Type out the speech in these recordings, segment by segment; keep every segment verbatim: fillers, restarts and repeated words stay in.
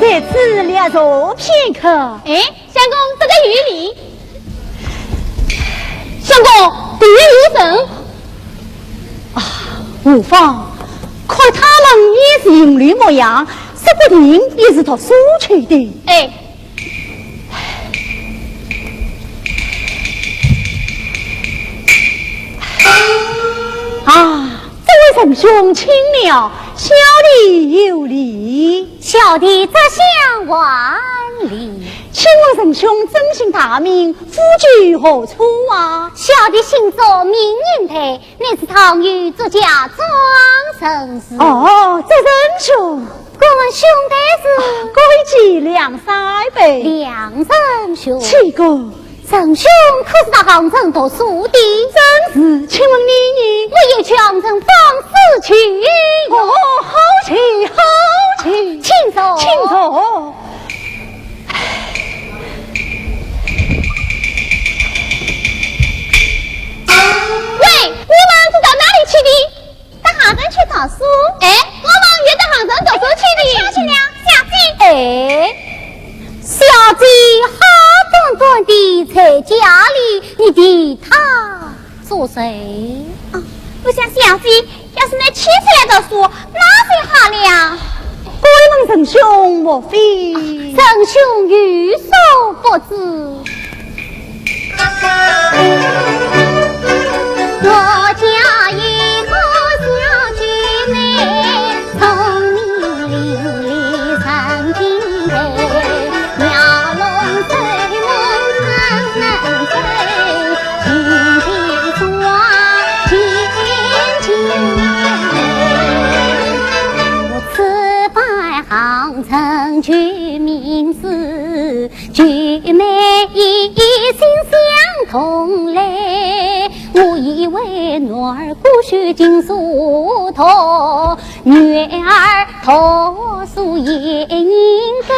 在此略坐片刻。哎，相公，这个有礼。相公，弟有人。啊，无妨，看他们也是云里模样，说不定也是读书去的。哎。啊，这位仁兄请了，小弟有礼。 小弟这厢还礼。请问仁兄尊姓大名，府居何处啊？小弟姓祝，名银台，乃是唐寅祝家庄人氏。哦，祝仁兄。敢问兄台是？啊，贵居梁山伯。梁仁兄。岂敢。 仁兄可是到杭州读书的？正是，请问你呢？我也去杭州访师去。哦，好去，好去。请坐。请坐。喂，你们是到哪里去的？ 到杭州去读书。哎，我们也到杭州读书去的。去了，小姐。哎，小姐好端端的在家里，你替她做谁？哦，我想小姐要是能去出来读书，那就好了。敢问仁兄莫非？仁兄有所不知。 我家有个小姐妹，聪明伶俐神经头，描龙水墨常能飞，琴棋书画尽精通。我此番杭州求名师， 姐妹一心相同来，我以为男儿孤学琴书读，女儿读书也应该，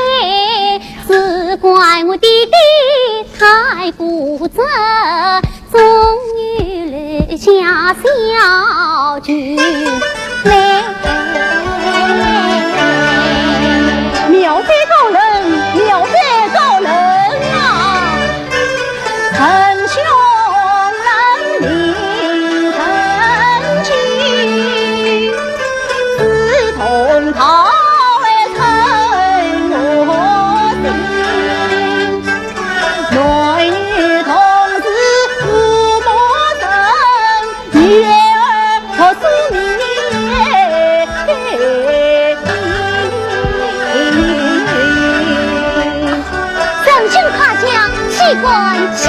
只怪我爹爹太固执， 终于留下小姐妹。妙哉高人，妙哉高人啊！仁兄能明仁君，志同道合称我心。 男女同是父母生，女儿读书名。仁兄夸奖，岂敢岂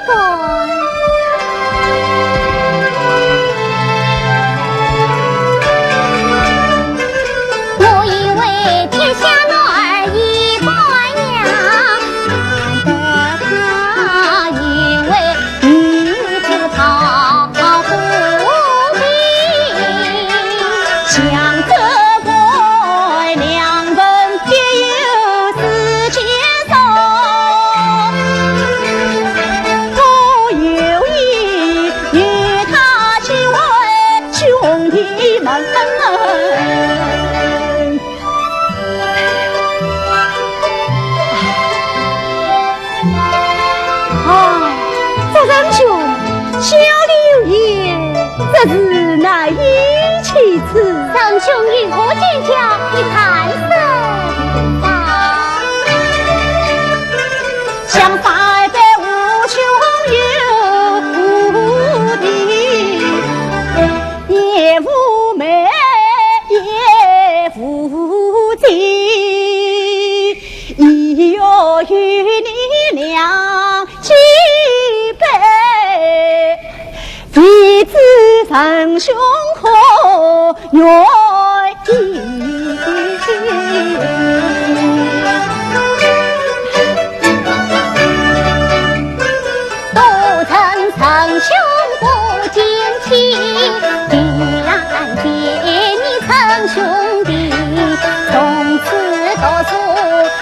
敢。 我以为天下男儿一般样，难得他以为女子抱不平。想这个两人别有 是介绍，我有意与他结为兄弟们。啊，祝仁兄，小弟有言，只是难以启齿。仁兄有何见教，你坦率吧。 想三代无兄有弟，也无妹也无姐，意欲与你两结拜。 未知仁兄可愿意？都称仁兄不敬，既然见你称兄弟，从此读书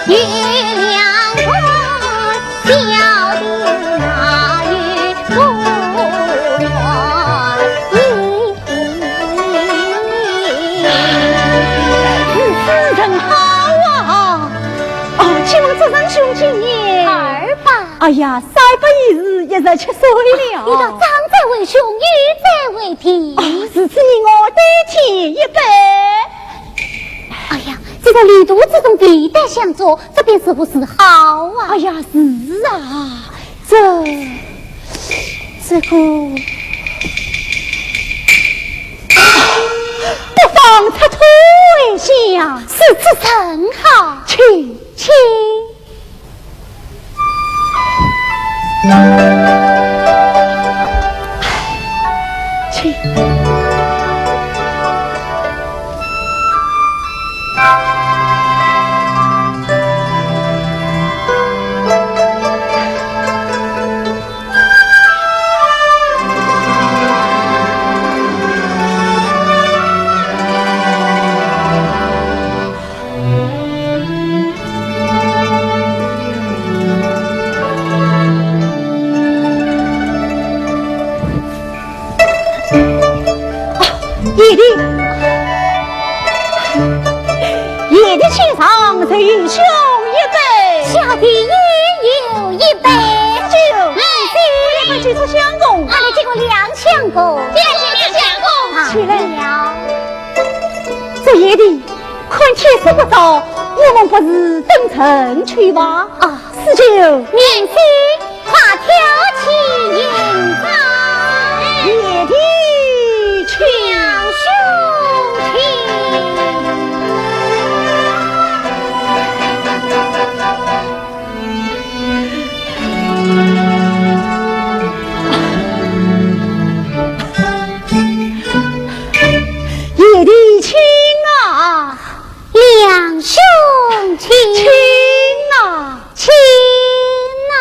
有两个 小弟哪有不愿意？哎呀，三不二时，一十七岁了。你倒早哉为兄，有罪为弟。哦，如此你我对天一拜。哎呀，这个旅途之中的一代相助，这便是不是好啊？哎呀，是啊，这，这个，不妨出头为下。如此甚好。请，请。 请。啊，贤弟，贤弟请上，受兄一拜。小弟也有一拜。就，嗯，一拜，举出相公。啊，你这个两相公。谢谢两相公。啊，起来。了。这贤弟， 看天色不早，我们不如登城去吧。啊，四舅。贤弟，快挑起行装。贤弟，请。两兄弟。 贤弟请啊。两兄弟。请啊。请啊。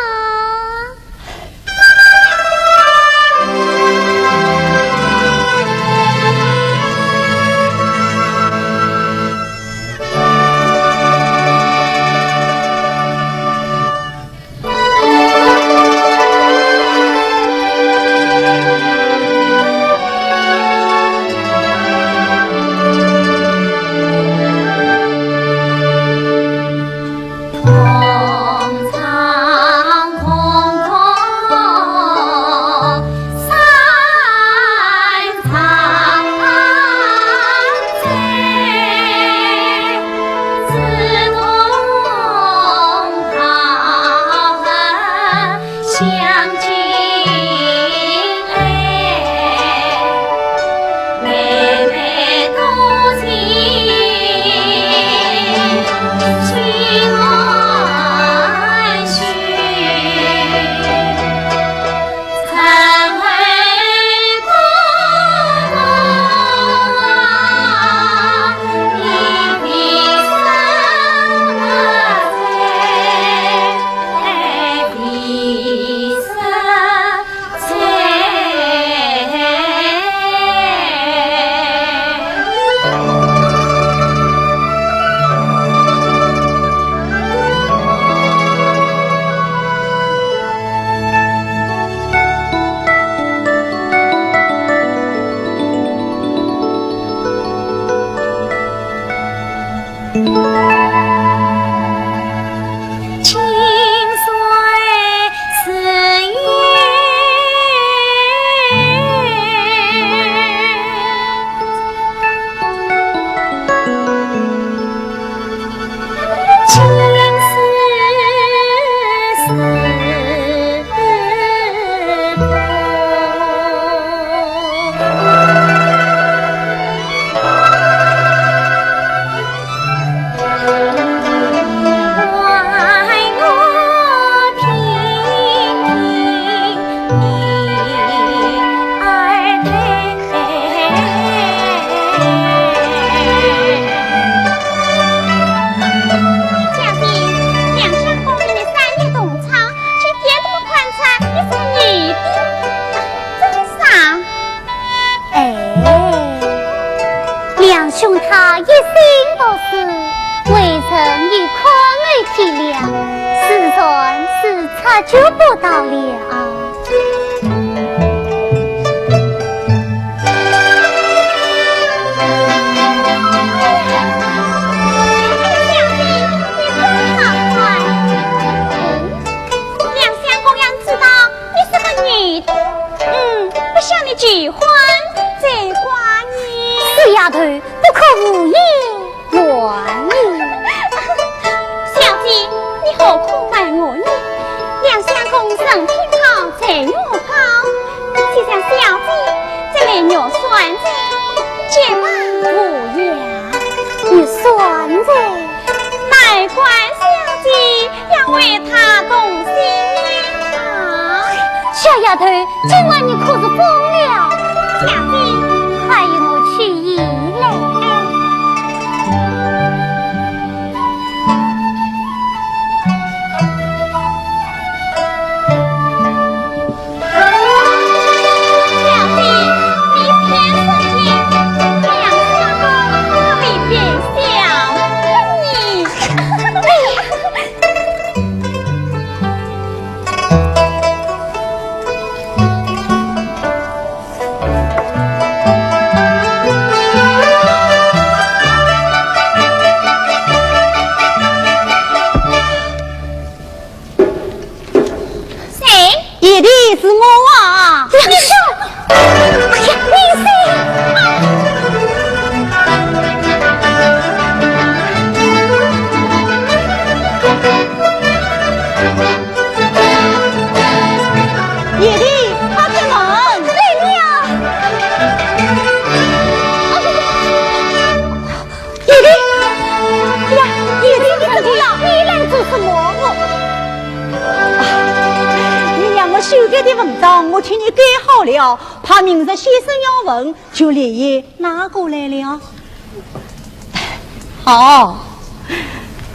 小姐，两相公与你三日同窗，今天怎么看出你是个女的？真是啊。哎，两兄他一心读书，为人又宽厚体谅，自然是察觉不到了。 两相喜欢这寡人。死丫头，不可胡言乱语。小姐，你何苦瞒我呢？梁相公人品好，才华好，就像小姐这美玉算在，绝不无恙。玉算在？难怪小姐 要为他动心啊。小丫头，今晚你可是疯了？小姐，快与我去医来。小姐，你偏生气，梁相公他未必晓得你。 谁？一定是我啊！梁兄，哎呀，你是……爹爹，快开门！来了！爹爹，哎呀，爹爹，你怎么了？你来做什么？啊，你让我修改的文章，我替你改好了，怕明日先生要问，就连夜拿过来了。好，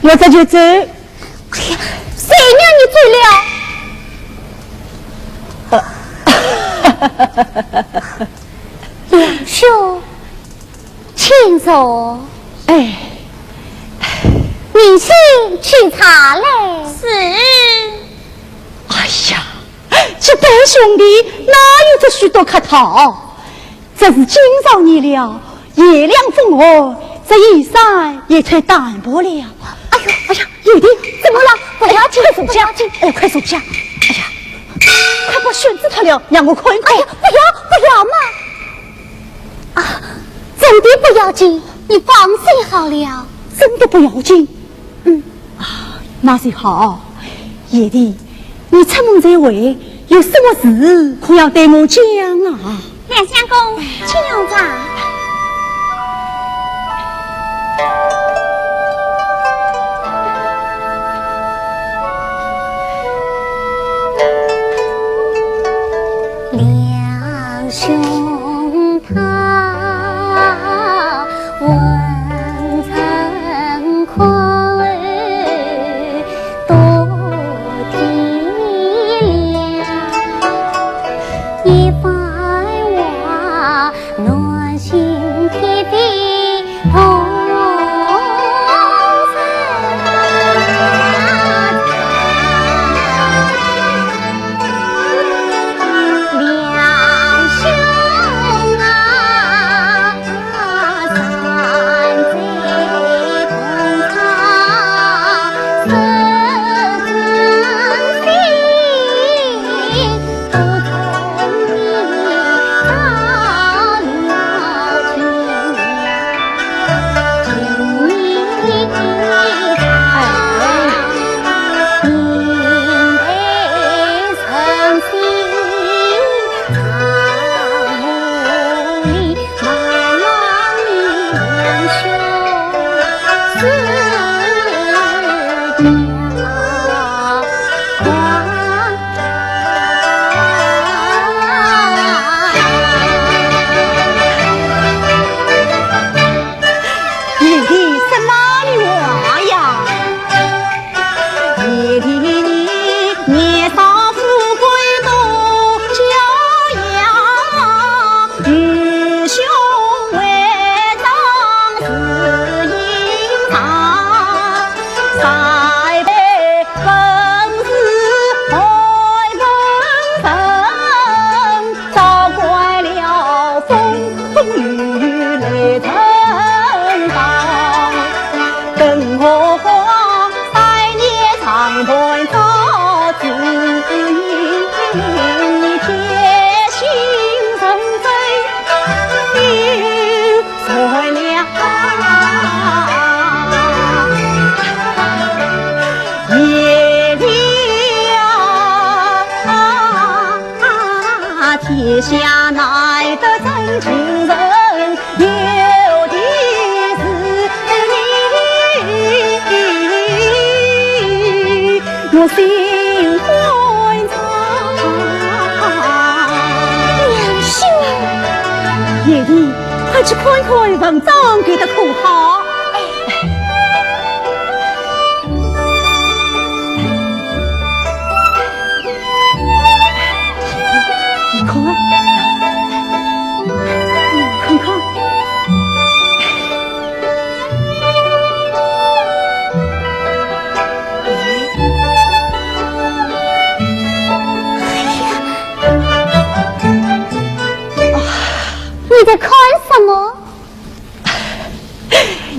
我这就走。哎呀，谁让你走了？梁兄，请坐。哎。你先请茶来。是。哎呀，结拜兄弟，哪有这许多客套？ 这是惊着你了，夜凉风寒，这衣衫也穿单薄了。哎呦，哎呀，爹爹，怎么了？不要紧，快坐下，不要紧。哎，快坐下。哎呀，快把袖子脱了，让我看一看。哎呀，不要，不要嘛。啊，真的不要紧，你放心好了。真的不要紧？嗯。啊，那就好。爹爹， 你出门在外，有什么事可要对我讲啊？梁相公，请用茶。梁兄他下难得真情人，有的是你，我心欢畅。娘亲，贤弟，快去看看文章改得可好？哎。 你看，你看看。哎呀，你在看什么？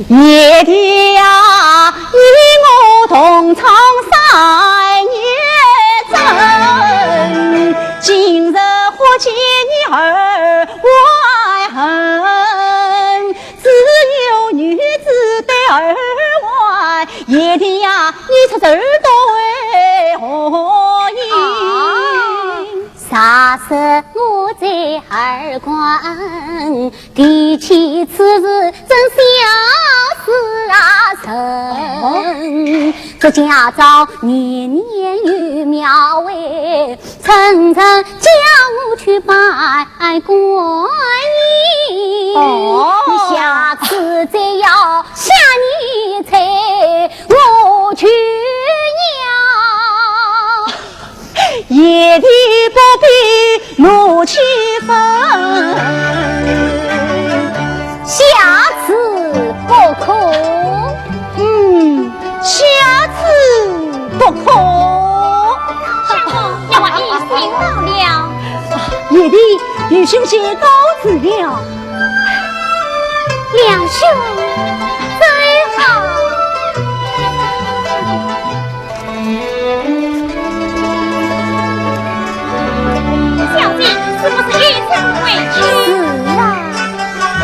贤弟呀，你我同窗三年整，今日忽见你二怀恨，只有女子对二怀，贤弟呀，你出手都为何因？啊。啥说我在二怀恨， 提起此事真笑死啊人！这家招年年有庙会，春春叫我去拜观音。哦。下次再要下年才我去呀。 贤弟不必怒气愤。下次不可。嗯，下次不可。相公，你我已经到了。啊，贤弟，愚兄先告辞了。梁兄，走好。 小姐，是不是已经回去？是啊，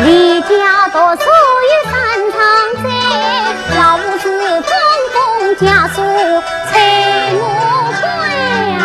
离家读书有三趟哉，老夫子公公家书催我回啊。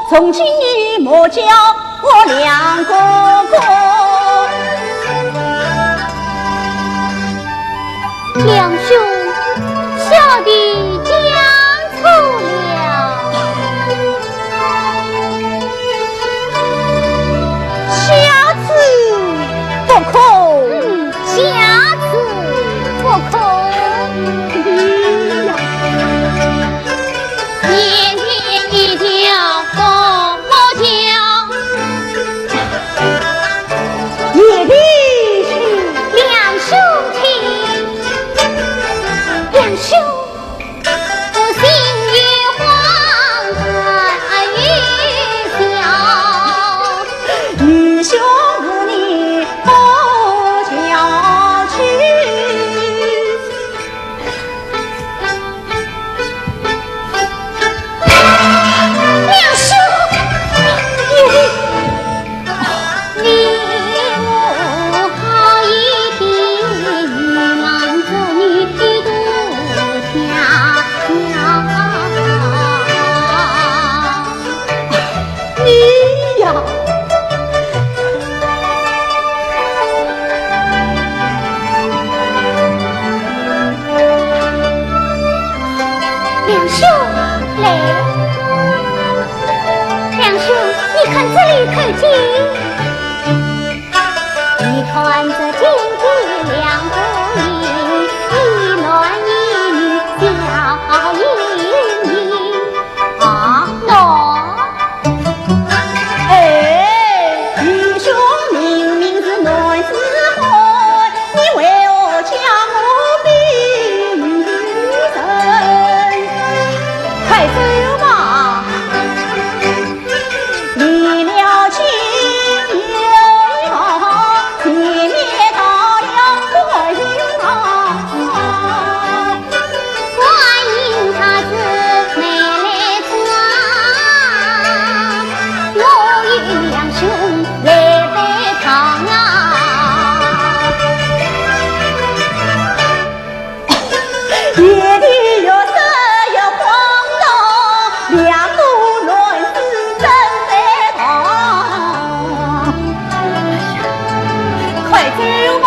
从今你莫叫我梁哥哥。梁兄，小弟讲错了。下次不可。嗯，下次不可。哎呀。 一天一条过不掉。一定是。梁兄请，梁兄。我心有慌乱与笑。愚兄你不要去。 梁兄，你我好一点，瞒着你的家家。 你呀，梁兄，来。梁兄，你看这里可见？ 你看这金的两个印，一男一女笑盈盈。啊，喏。哎，愚兄明明是男子汉，你为何将我比喻成？快走吧。 离了京又一望，前面到了观音堂。观音她是美丽庄，我与梁兄来拜堂啊。 夜里月色又晃动，两个男子正在唱。快走吧。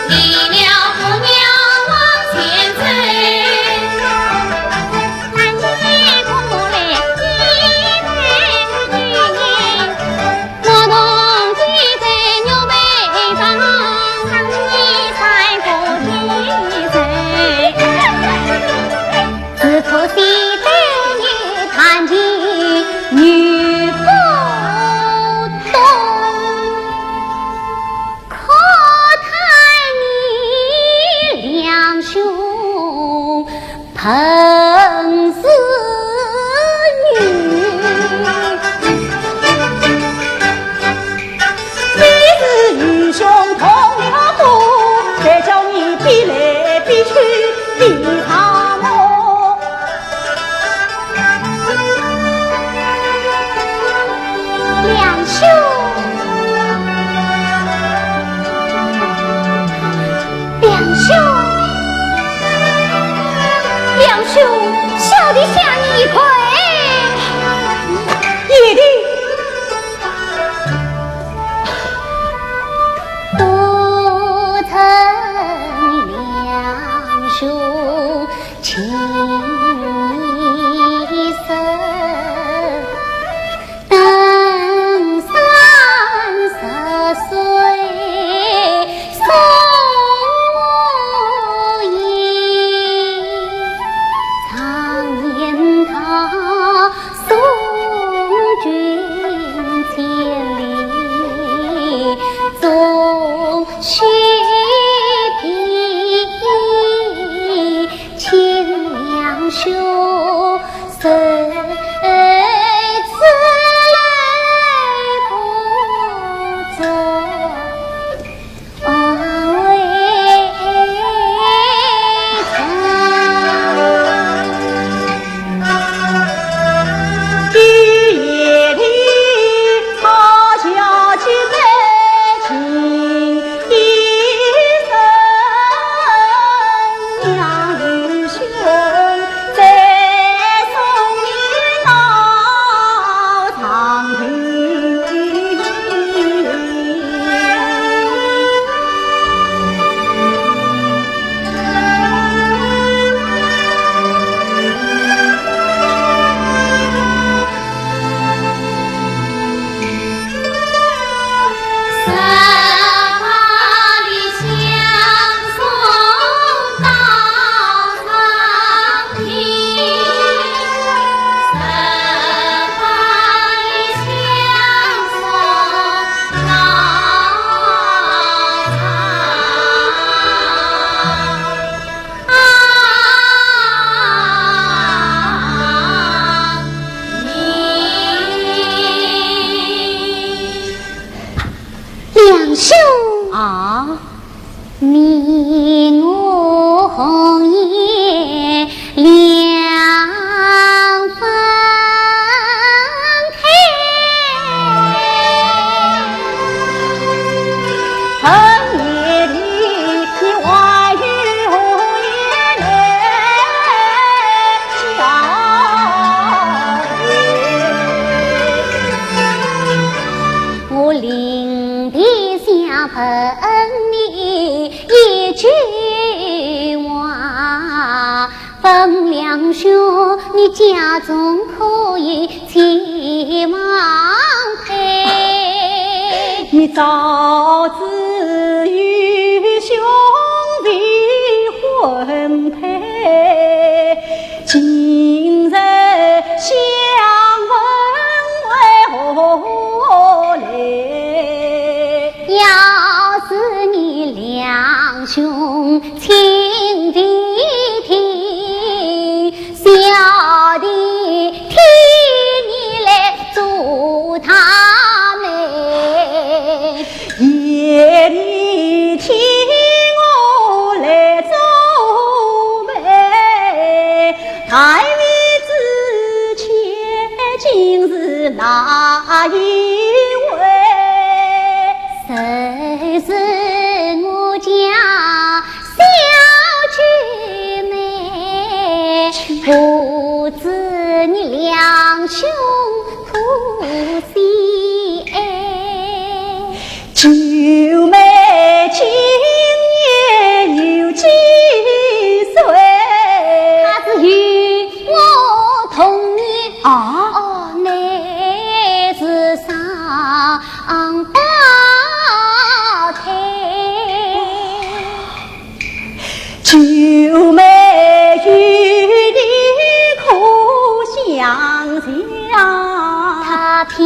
离了姑娘往前走。 可叹你梁兄 彭氏女。你是愚兄同了父，才叫你比来比去比上我。梁兄，梁兄。 梁兄，句话，分两兄，你家中可有期望配？你早知愚兄未婚配，今日相问为何来？ 要是你两兄亲弟弟，小弟替你来做大媒。爷，你替我来做媒， 大媒之妻今是哪一位？就是我家小九妹，不知你两兄可喜爱？ 九妹今年有几岁？她是与我同年。啊？哦，乃是双胞胎。 九妹与你可相像？她体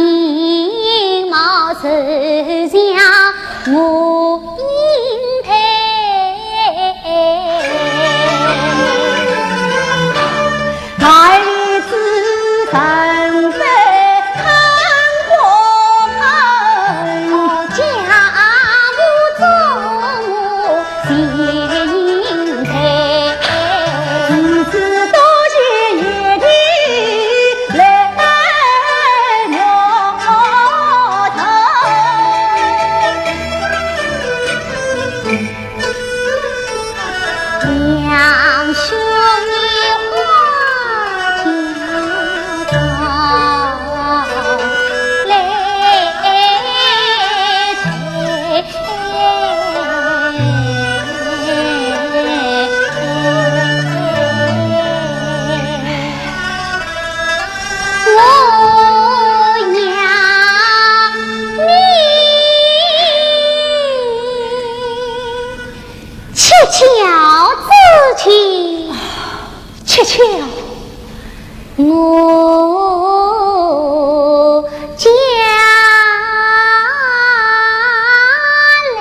貌就像我英台。 七巧之期。七巧？我家来。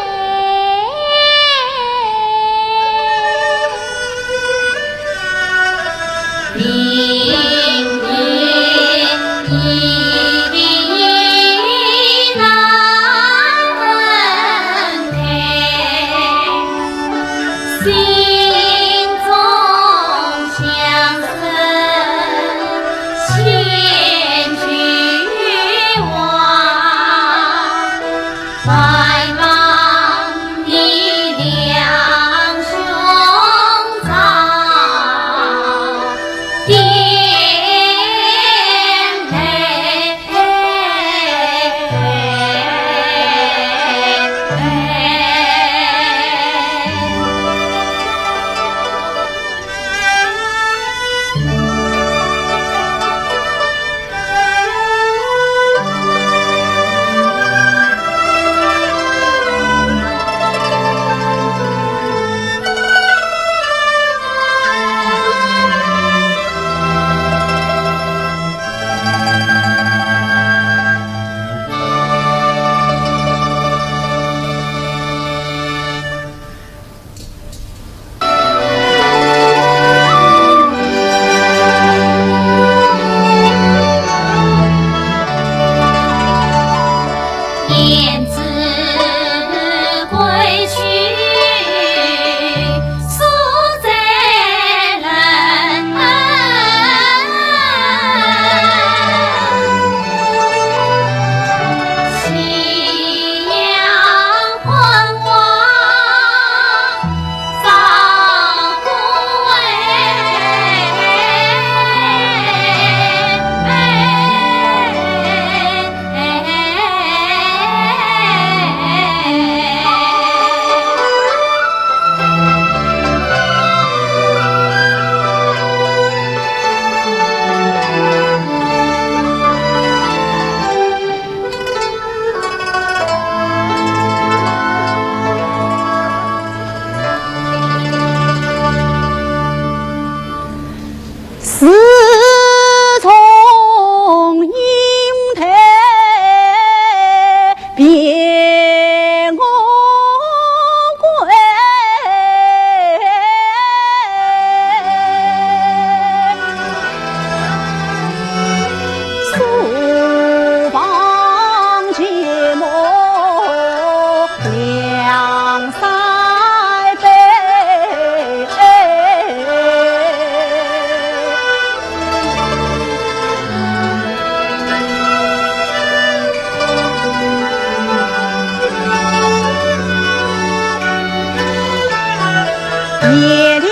夜里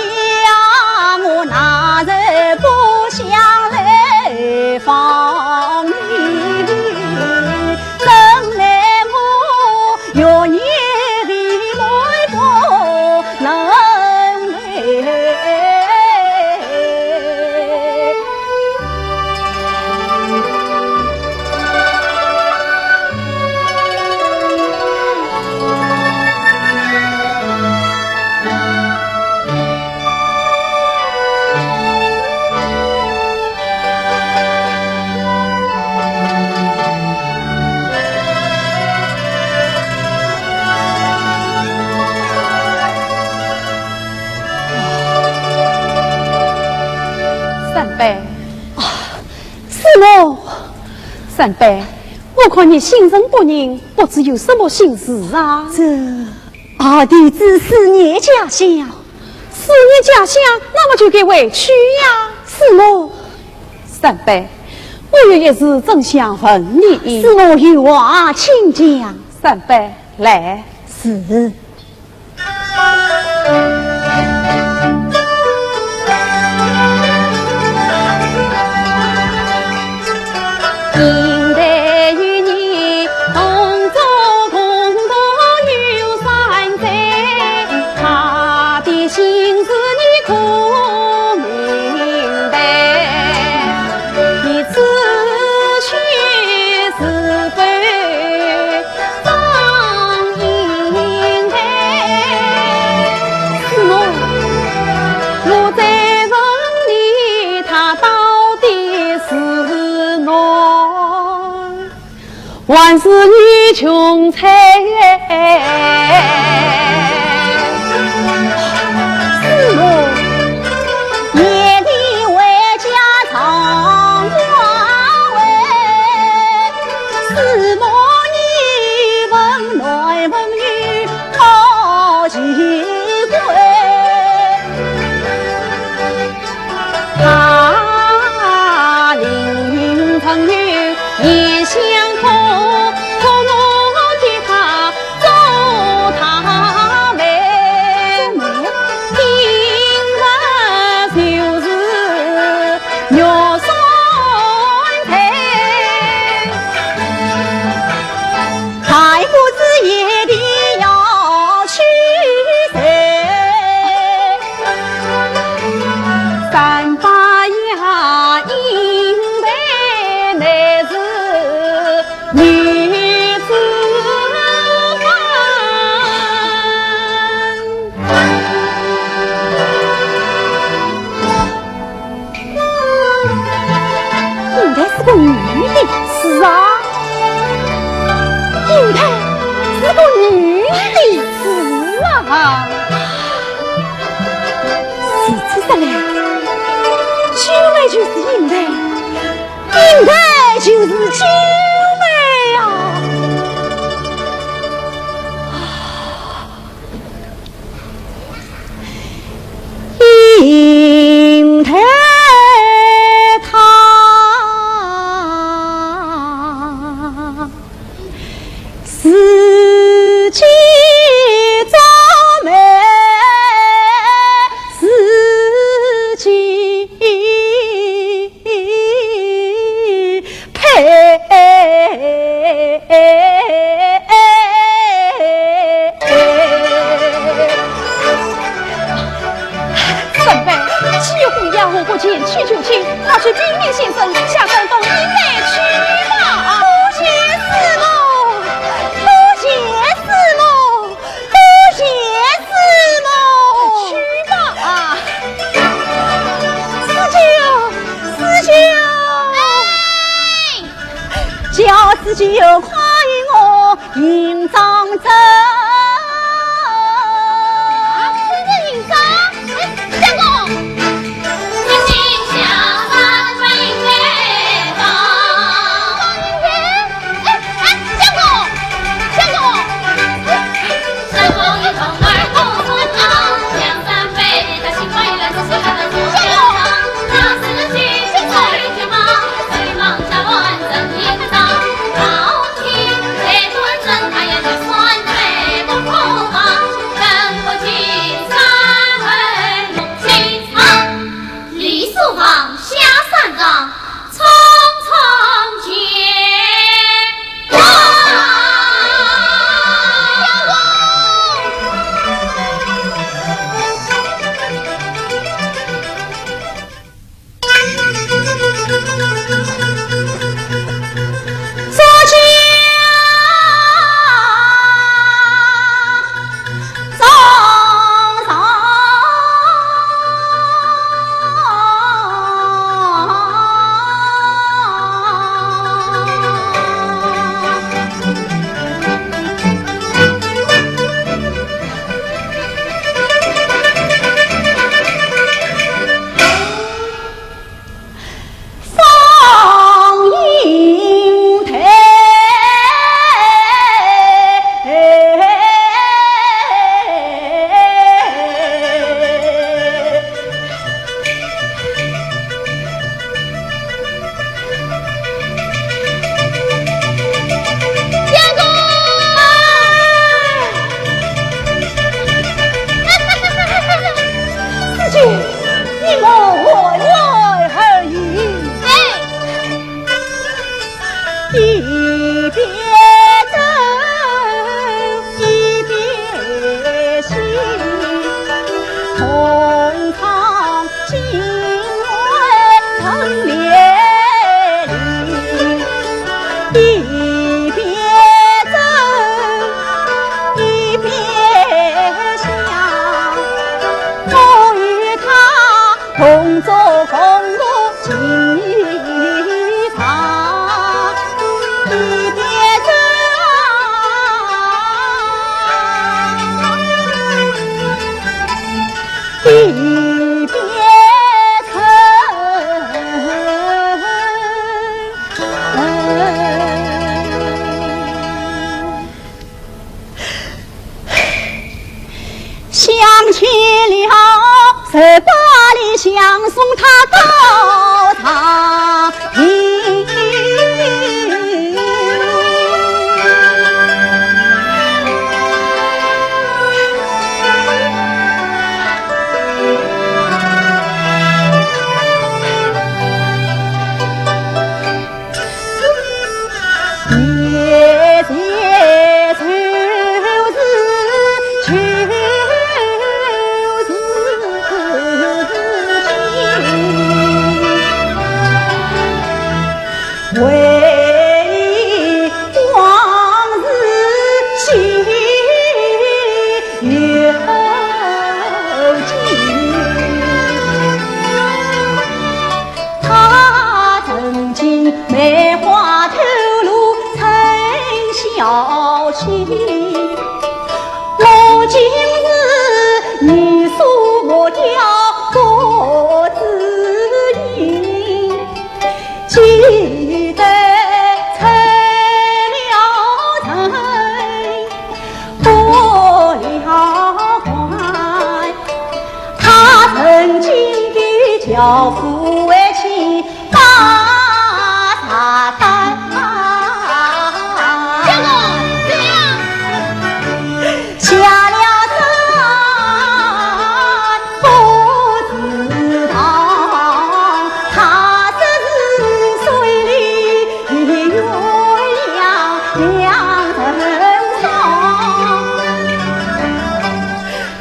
啊，我哪能不想来访你？怎奈我月夜里来不能来。 三伯。啊，师母。三伯，我看你心神不宁，不知有什么心事啊？这，二弟子思念家乡。思念家乡，那么就该回去呀。师母。三伯，我有一事正想问你。师母有话请讲。三伯，来。是。 师母，我再问你，他到底是男还是女穷才？师母，夜里回家常花回， 师母你问男问女好奇怪。他临行曾有言相托，托我替他做他媒。做媒？今日就是 玉山台，大姑子夜里要去谁？三伯爷应备乃是 女子汉。应该是个女的。是啊，应该是个女的。是啊。如此说来，九妹就是应该。 应该就是九妹啊。应该她自己做媒，自己 配。三伯，既无药物不前去求亲，那就禀明先生，下山到云南去吧。多谢师母，多谢师母。 多谢师母。去吧。啊。四舅，四舅。哎。叫四舅快与我行张证。啊，这个行张？哎，相公。想起了十八里相送他到长亭。 他曾经梅花吐露成小溪，我今日你送我条过子音，记得成了人。 不要怪，他曾经的教父为妻把他带。相公，怎样？下了山不知道，他是水里 鸳鸯两人双，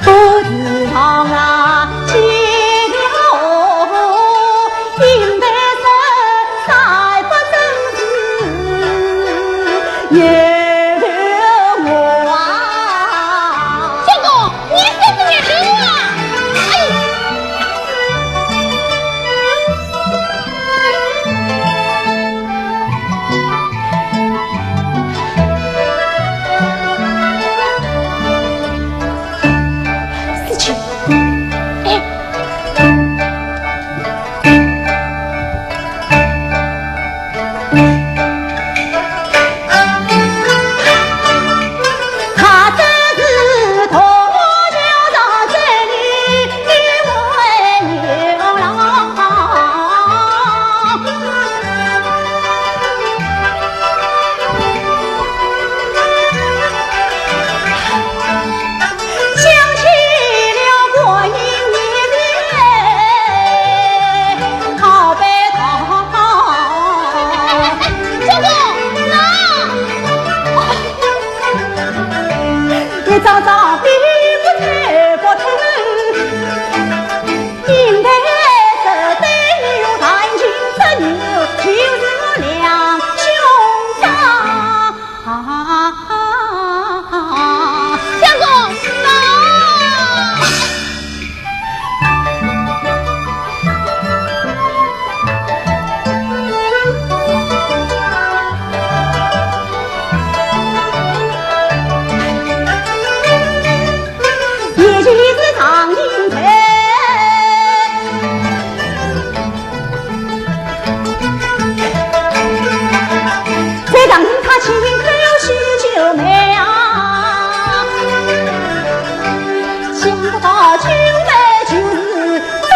不知道啊，今朝应该是三不正时也留我啊。相公，你说什么呀？哎呦！ 相公，走！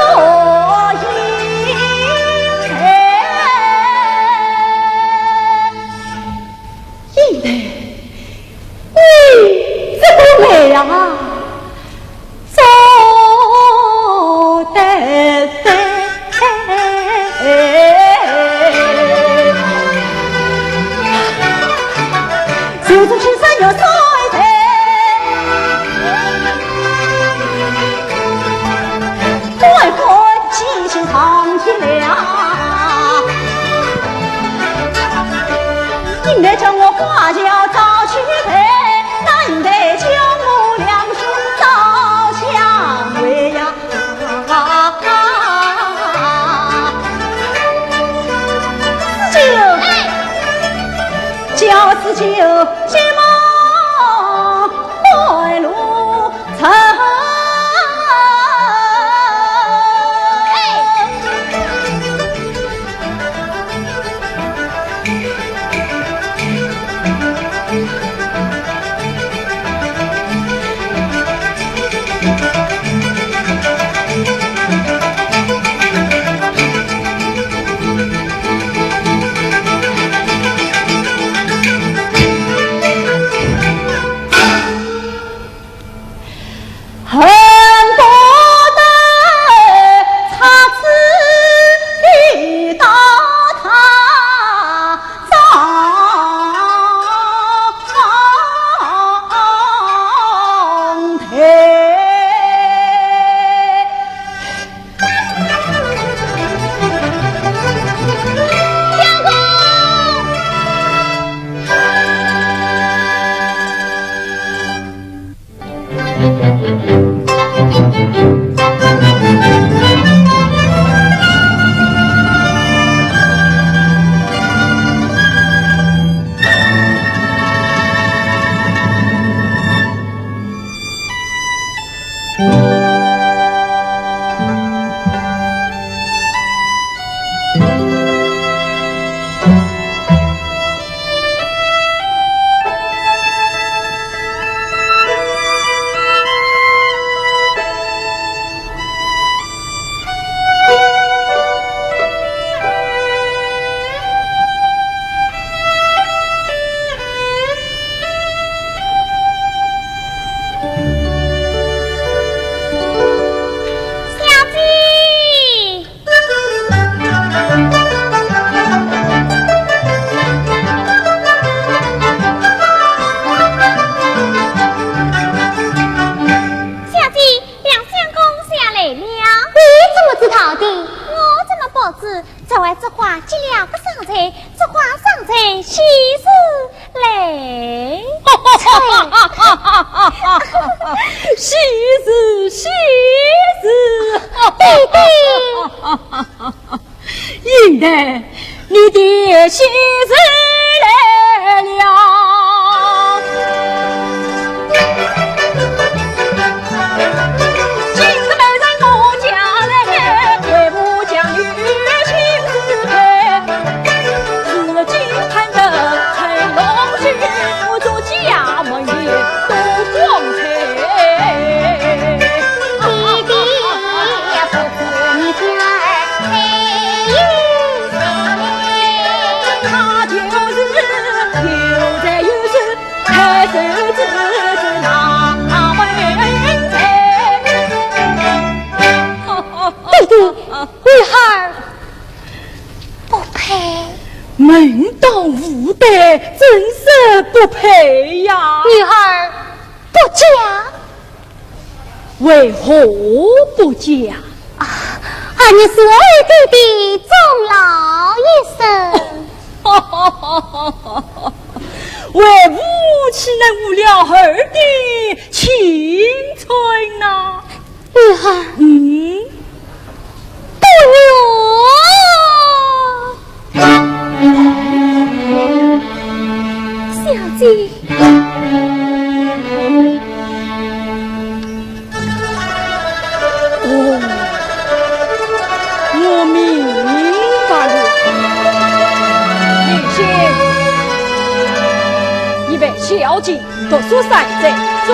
嫂子，这位这花结了个生辰，这花生辰喜事来哉。喜事，喜事。爹爹。 英台，你的喜事来了。今日门人我家来，为父将女亲自配。如今盼得成龙须，我做家门也多光彩。爹爹。 爹爹，女儿不配。门当户对，怎说不配呀？女儿不嫁。 为何不嫁？啊，儿女是为爹爹终老一生。为父岂能误了儿的青春呐？女儿，嗯？ 不愿。小姐。哦，我明白了。你先，你为小姐读书三载，做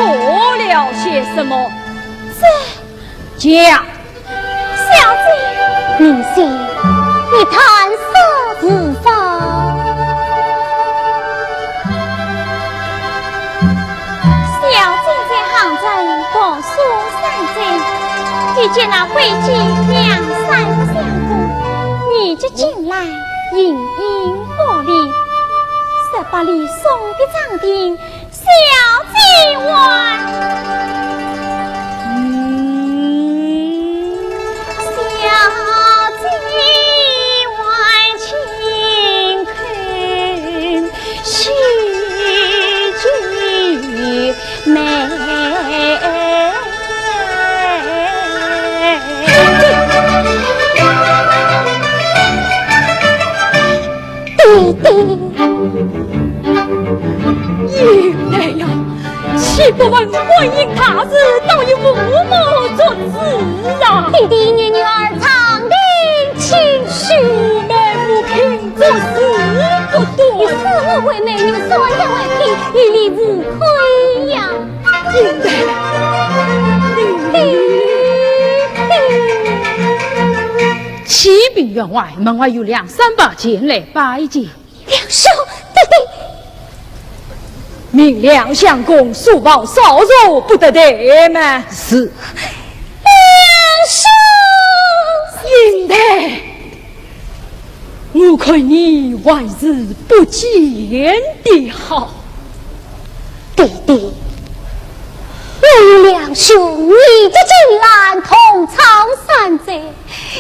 了些什么？这 讲。小姐。明心，你谈何事？小姐在杭州读书三载，遇见那贵贱两三个相公，你就进来，殷殷厚礼，十八里送个长亭， 小姐还，嗯，小姐还，勤恳洗洁美。爹爹。英台呀，岂不问婚姻大事，倒以父母作主啊？爹爹，你女儿长亭亲许。父媒无凭，这是不对。你是我为媒，你是为配，于理无亏呀。英台，你，你，你。 启禀员外，门外有梁山伯前来拜见。梁兄，爹爹。命梁相公速报少主，不得怠慢。是。梁兄。英台，我看你还是不见得好。爹爹，我与梁兄，你这金兰同窗三载， 远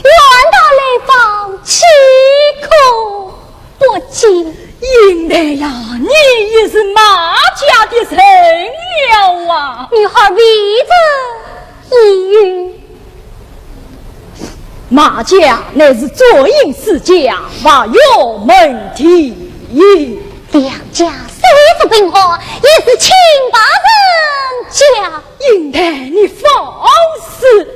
道来访，岂可不见？英台呀，你也是马家的人了啊！女儿未曾言语。马家乃是簪缨世家，无有门第。梁家虽是平户，也是清白人家。英台，你放肆！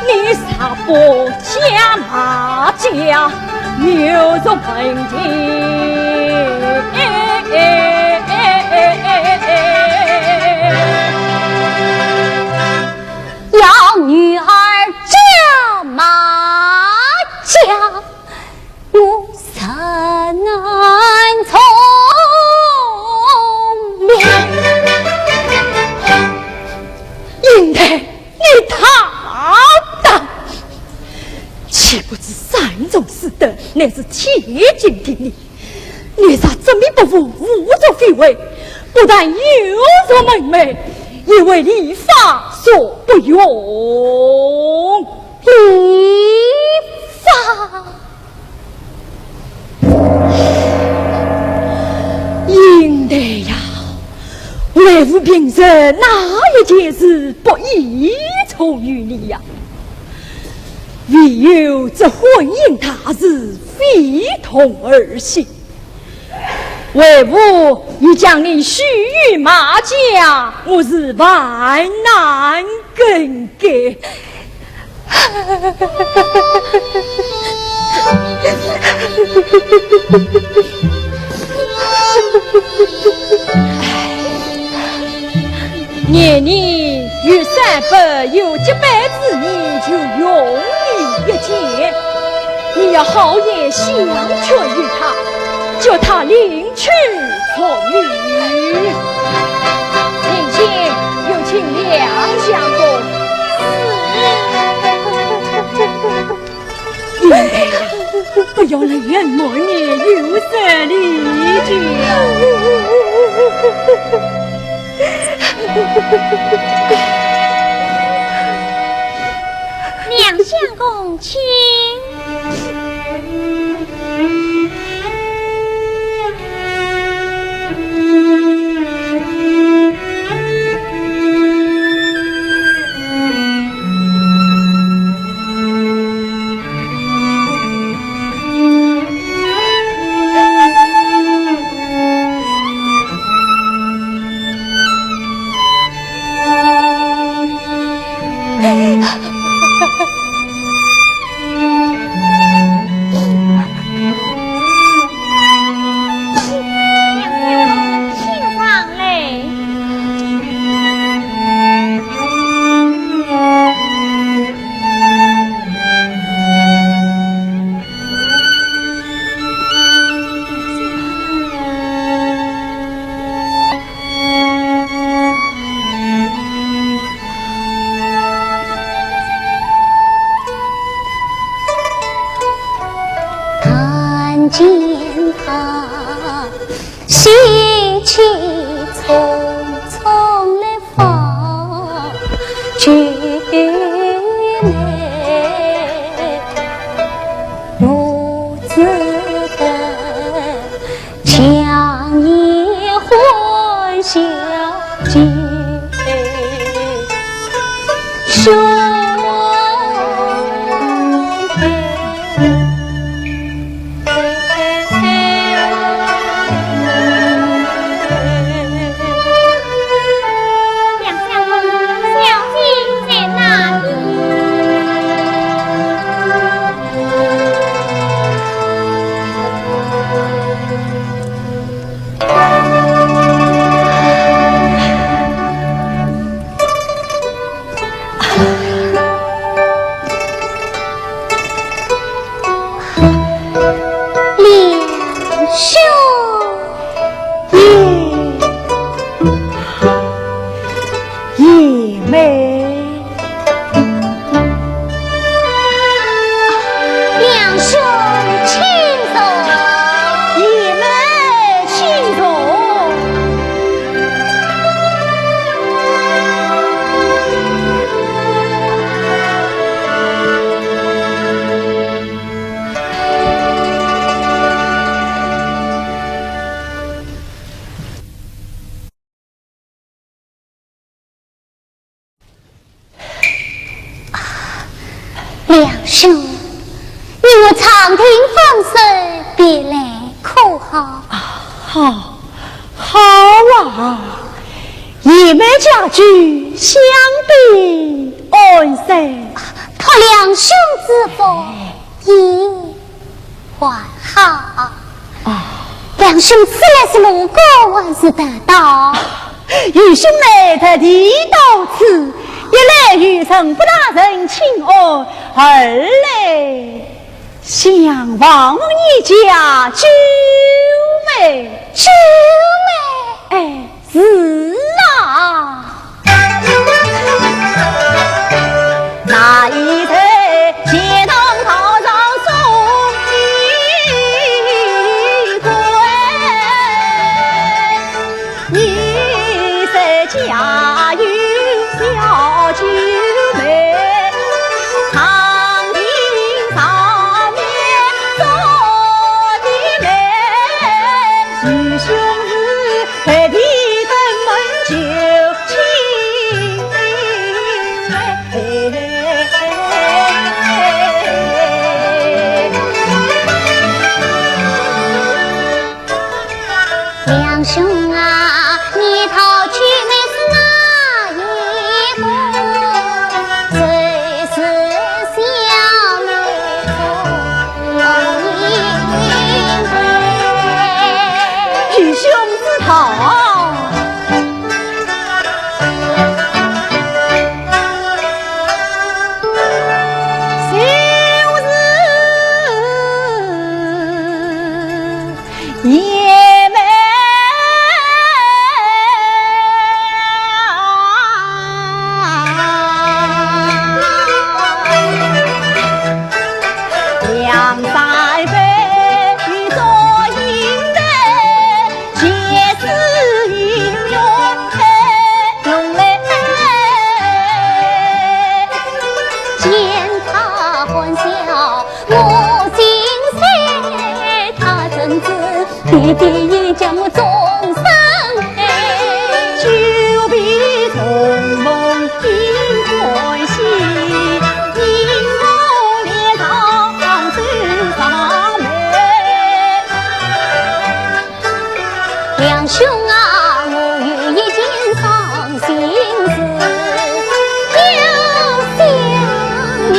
你啥不嫁马家，有什么问题？要女儿嫁马家，我怎能乃是天经地义。你若执迷不悟，胡作非为，不但有辱门楣，也为礼法所不容。礼法？ 英台呀，为父平日哪一件事不倚从于你呀？唯有这婚姻大事非同儿戏。为父已将你许于马家，我是万难更改。 念你有三不，有几拜之年，就容你一见。你要好言相劝于他，叫他另 娶妇女。令亲，有请梁相公。是。英台呀，不要来圆满你有失礼节。梁相公，请。 请上来。 看见他喜气冲冲来 方九妹，我只得强颜欢笑几声。 梁相公，小姐在哪里？ 梁兄。叶，叶妹。梁兄，请坐。叶妹，请坐。 梁兄，你我长亭分手，别来可好？啊，好，好啊！叶妹家居，想必安生。托梁兄之福， 也还好。啊。梁兄此来是路过，还是得道？愚兄妹特地到此，一来愚承不大人请安，二来想望望你家九妹。九妹？哎， 是啊。兄啊，你讨娶的是哪一个？谁是小妹中的？愚兄之道。 就是也没两三杯做一杯， 皆是英雄英雄哎，见他欢笑我心碎，他怎知爹爹也将我终身爱。久别重逢应欢喜，因我脸上最伤悲。 梁兄啊，我有一件伤心事，要向您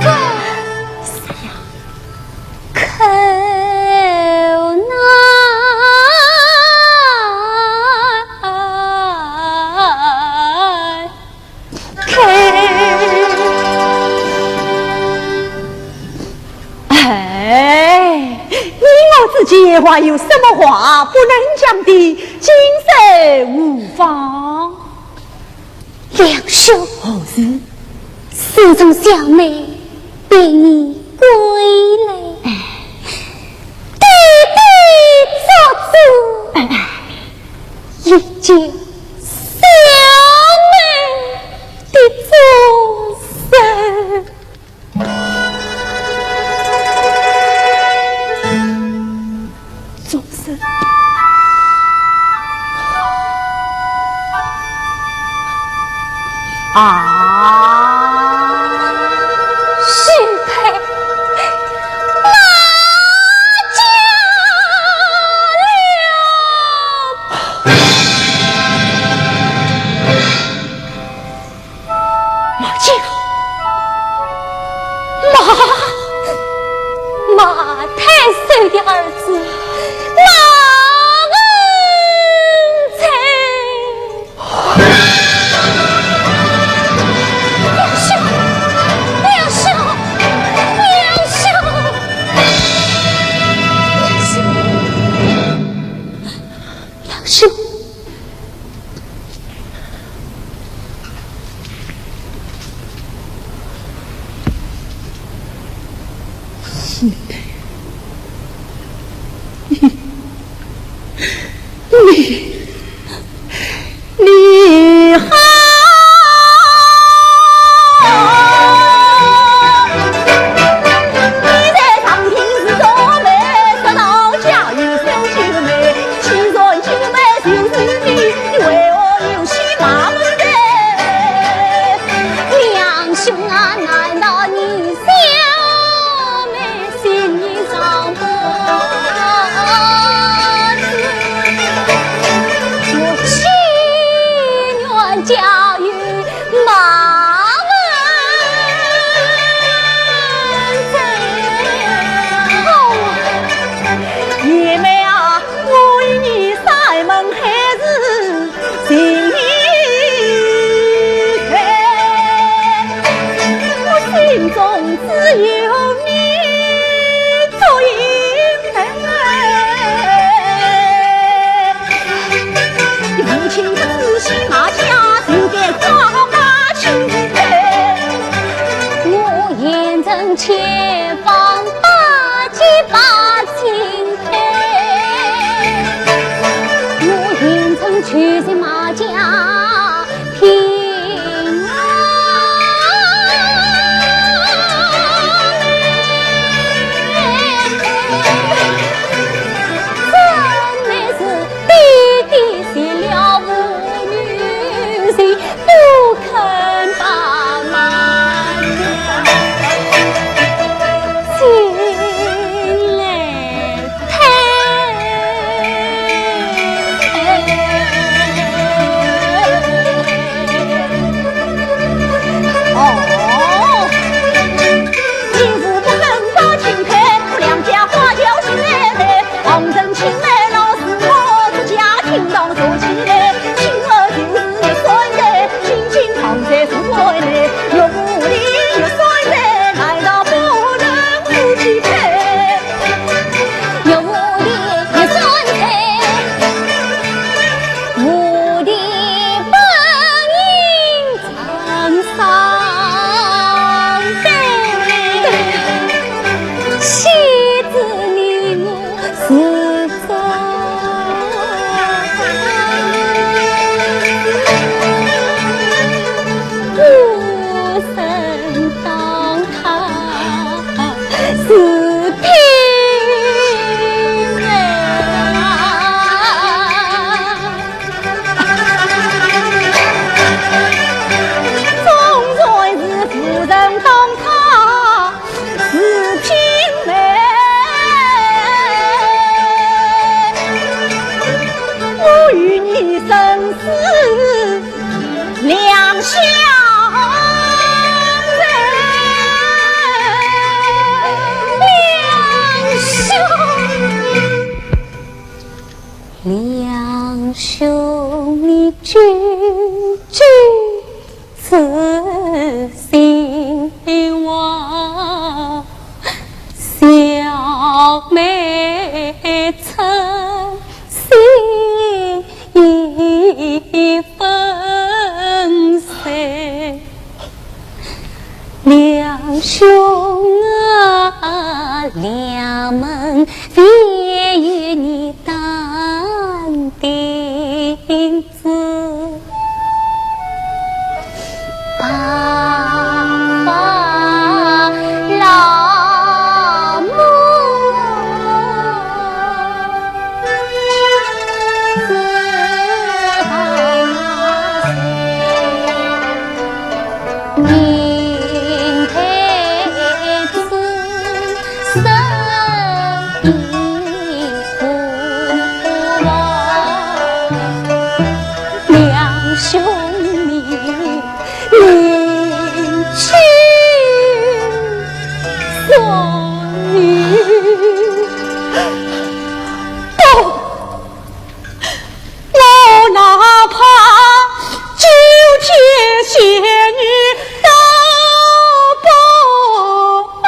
说。口难。哎，你我之间还有什么话不能讲的？今日无妨。梁兄，何事？自从小妹陪你归来，爹爹作主，已经小妹的终身。 终身。啊！许配马家了。 马家，马，马太守的儿子马文才。梁兄，梁兄，梁兄，梁兄。 你，你，你好！君君之心话，小妹称心已粉碎。两兄啊，两门万一你担定 子。爸爸老母子大人。 我哪怕九天仙女都不配。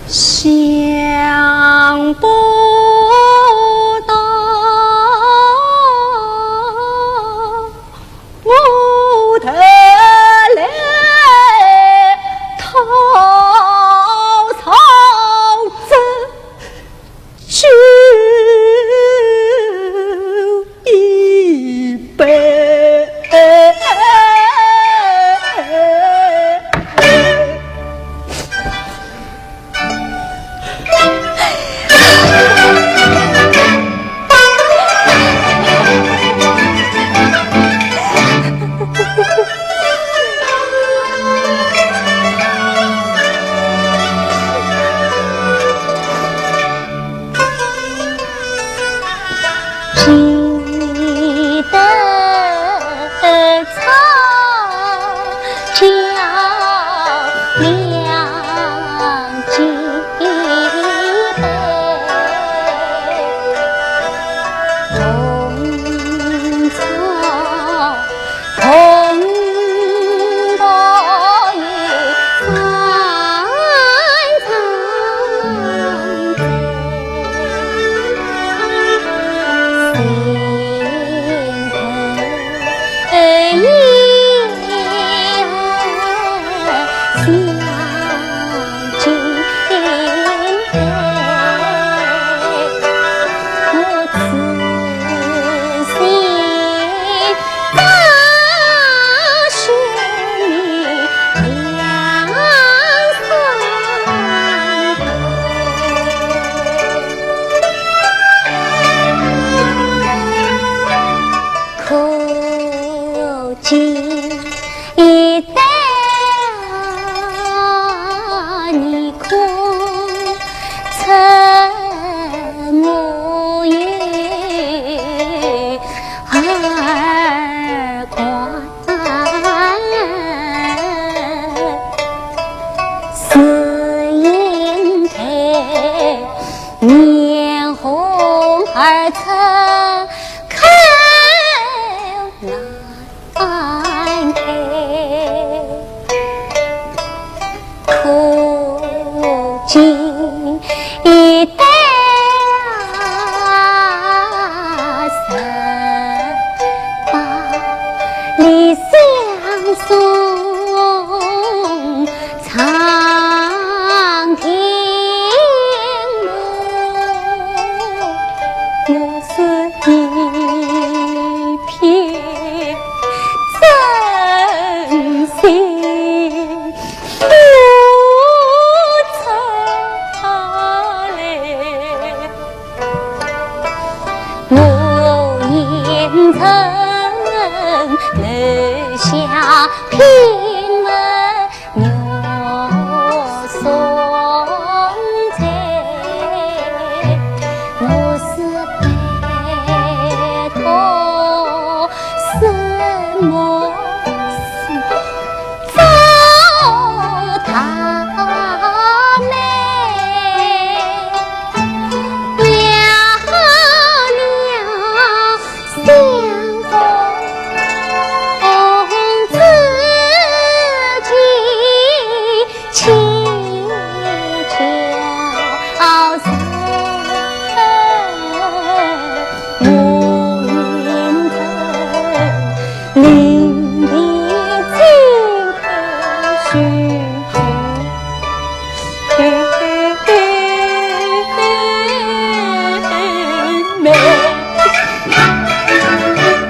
想不到我的来头草子 就一杯。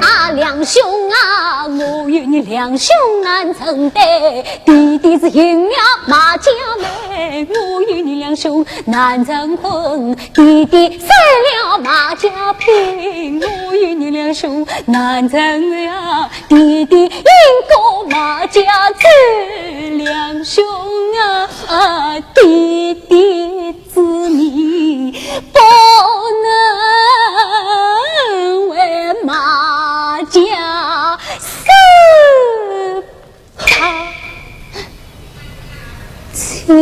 啊，梁兄啊，我与你梁兄难成对，弟弟是赢了马家妹，我与你梁兄难成婚，弟弟失了马家聘，我与你梁兄难成啊，弟弟赢过马家主，梁兄啊，弟弟 子女不能为马家失他亲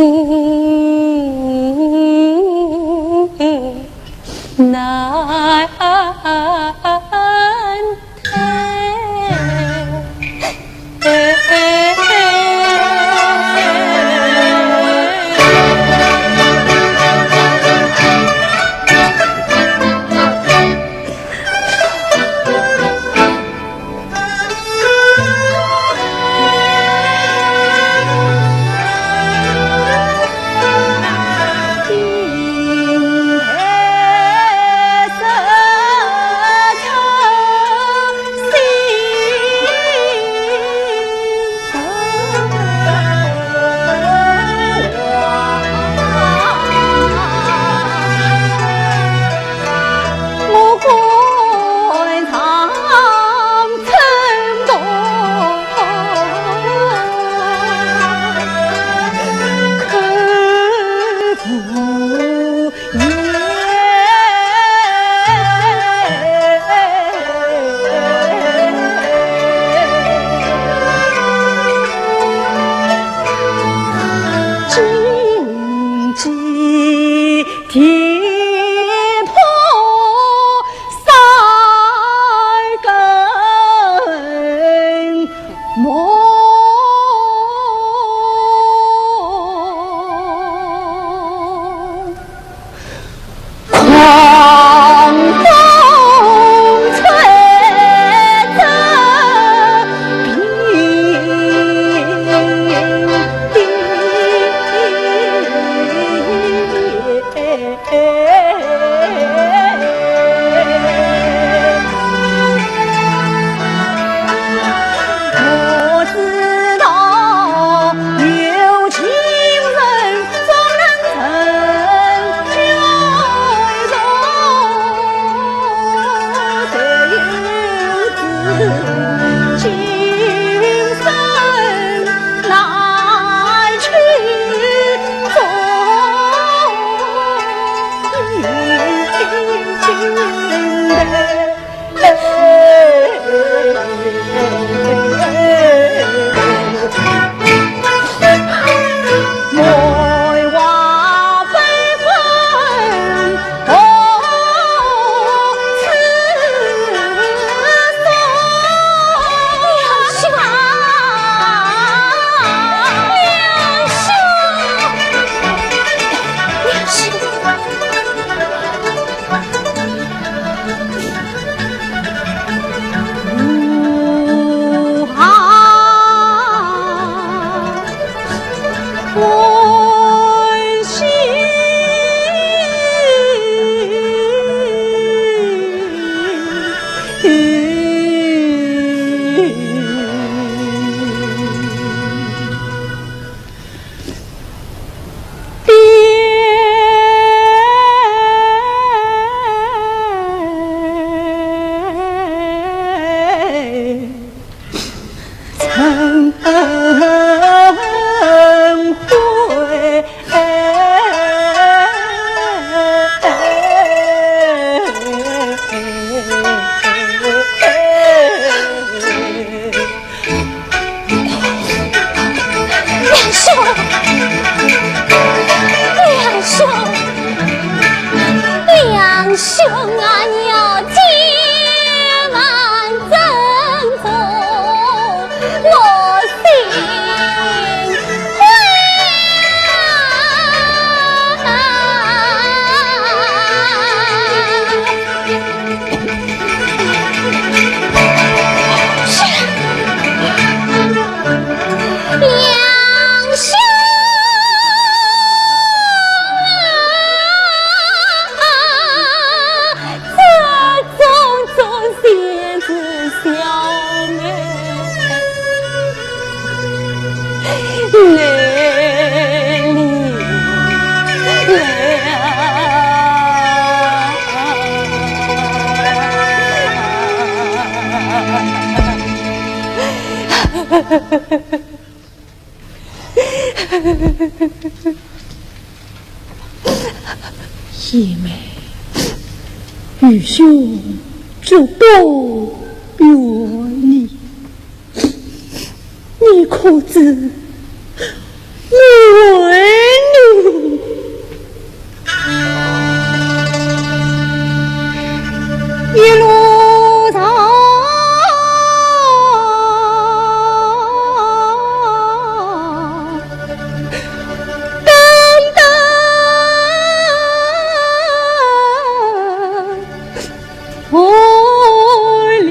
难梁兄啊，这种种仙子小妹，来哩来啊！ 贤妹，愚兄祝多远你，你可知我爱你？ 一路上，等等我哩。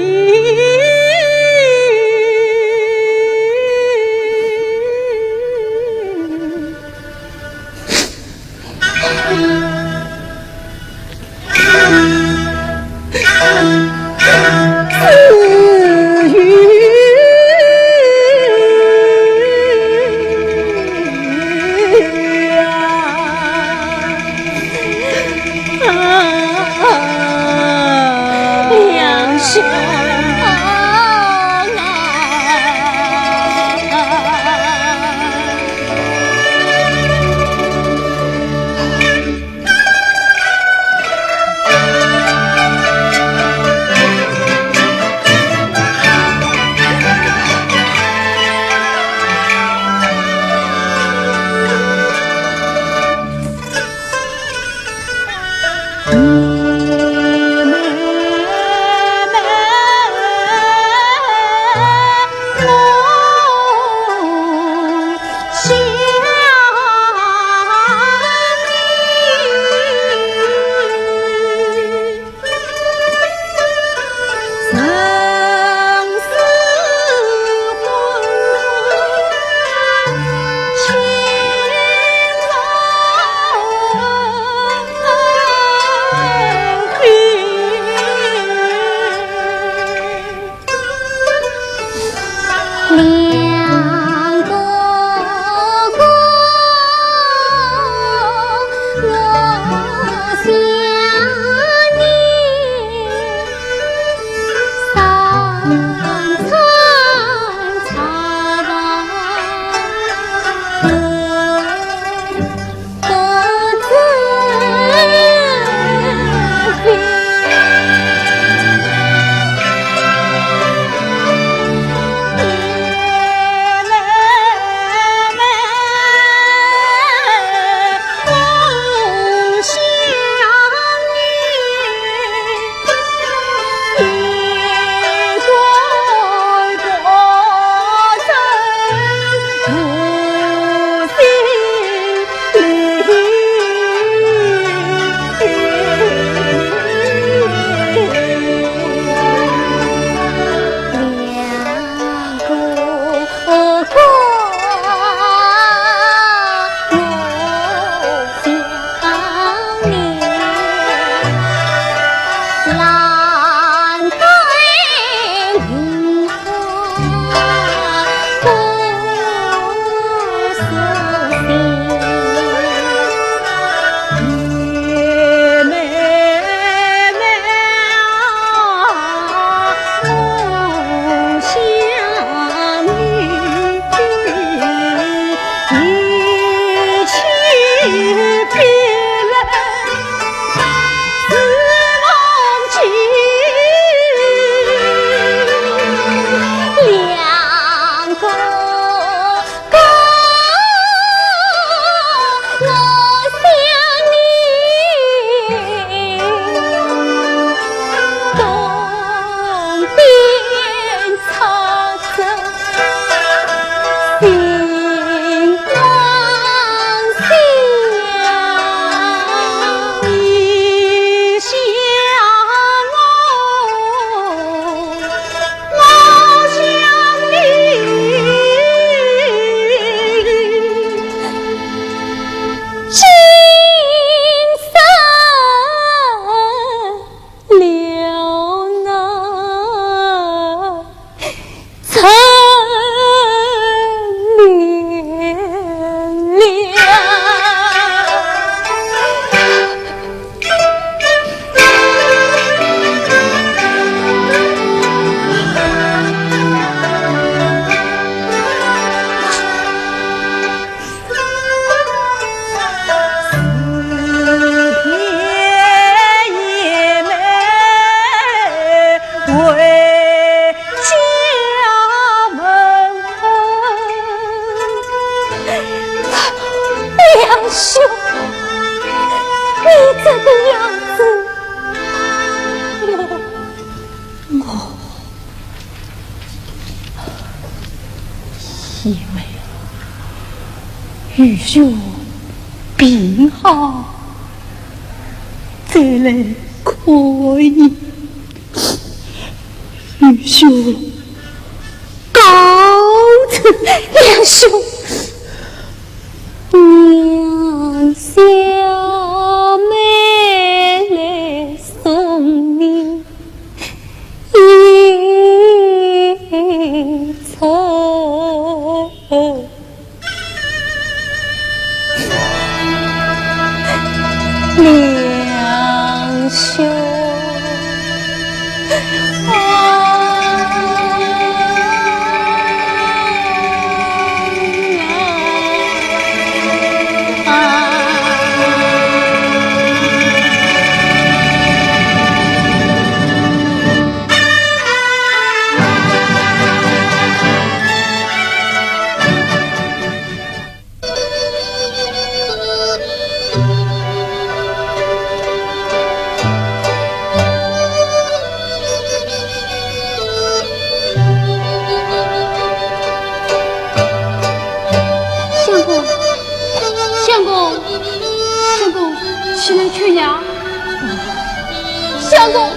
愚兄病好，再来看你。愚兄告辞。梁兄，娘小妹来送你一程。 梁兄。相公，相公，相公，起来吃药。相公。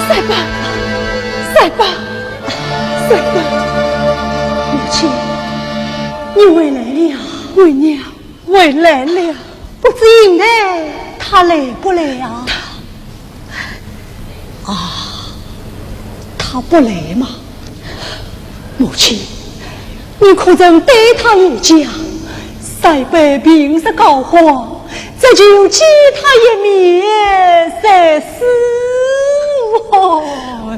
三伯，三伯，三伯。母亲，你回来了。为娘回来了。不知英台他来不来啊？啊，他不来嘛。 母亲，你可曾对他言讲，三伯平日告化，只求见他一面才是哦。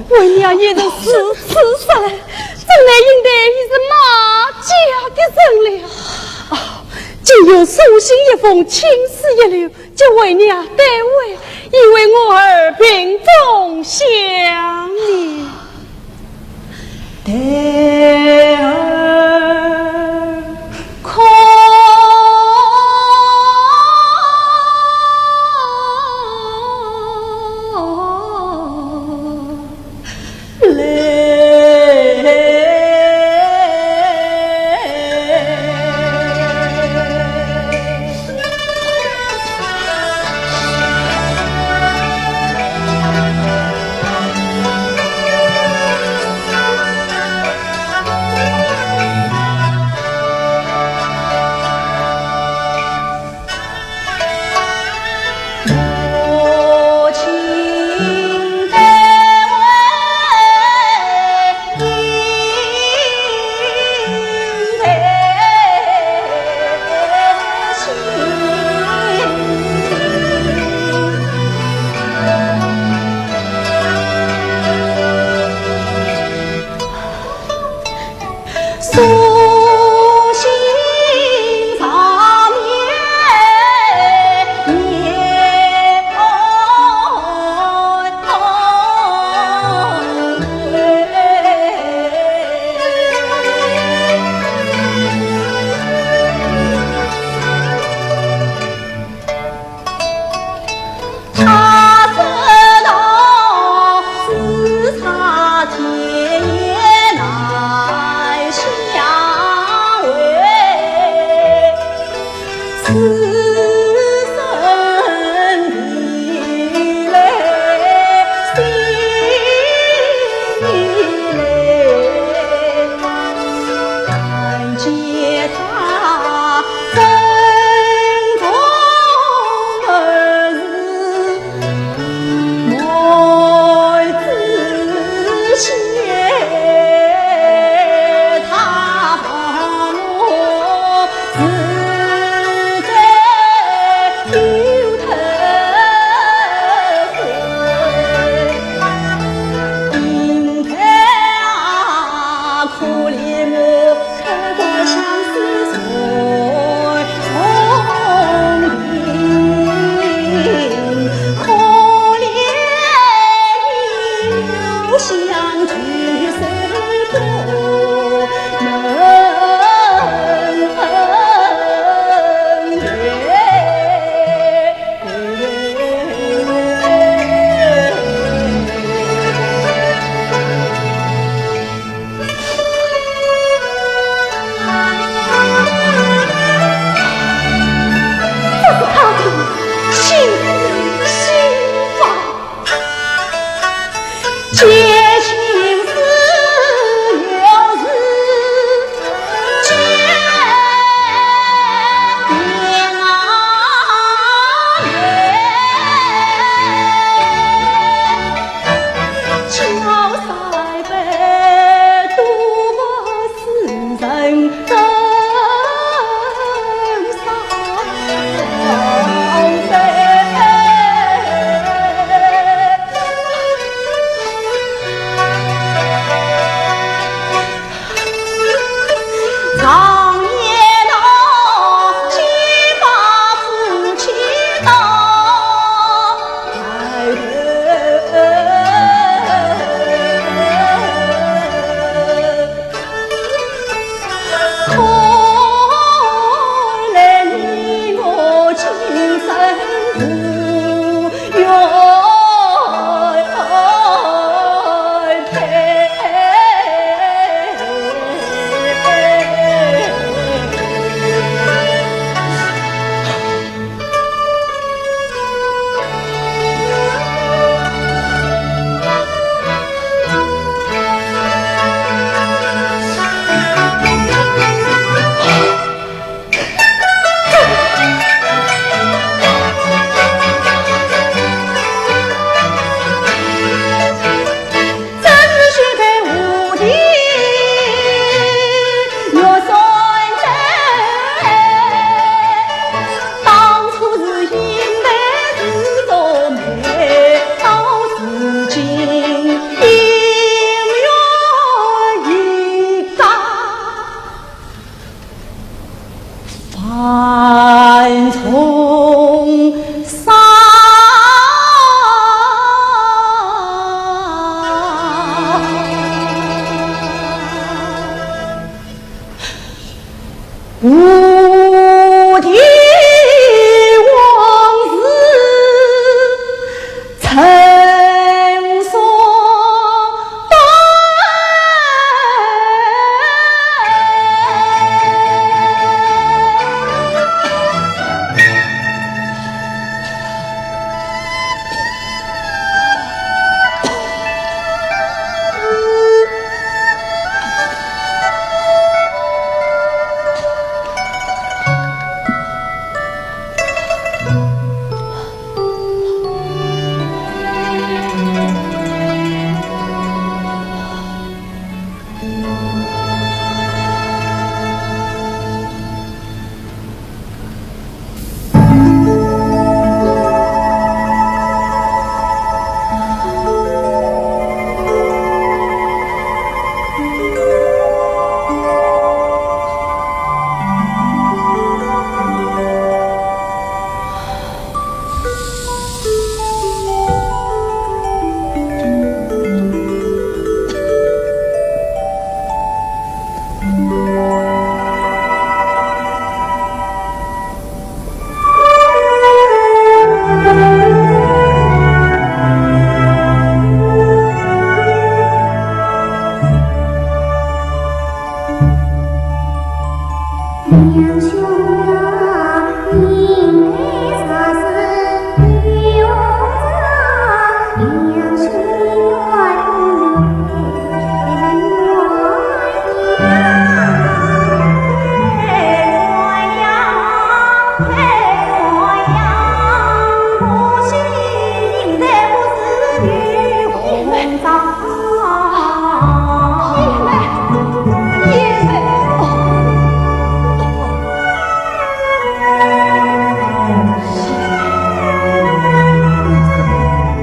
为娘也是如此说来，怎奈英台已是马家的人了。啊，今有书信一封，亲事一流， 叫为娘代回，以慰我儿病重想念。待儿可来。寒窗上。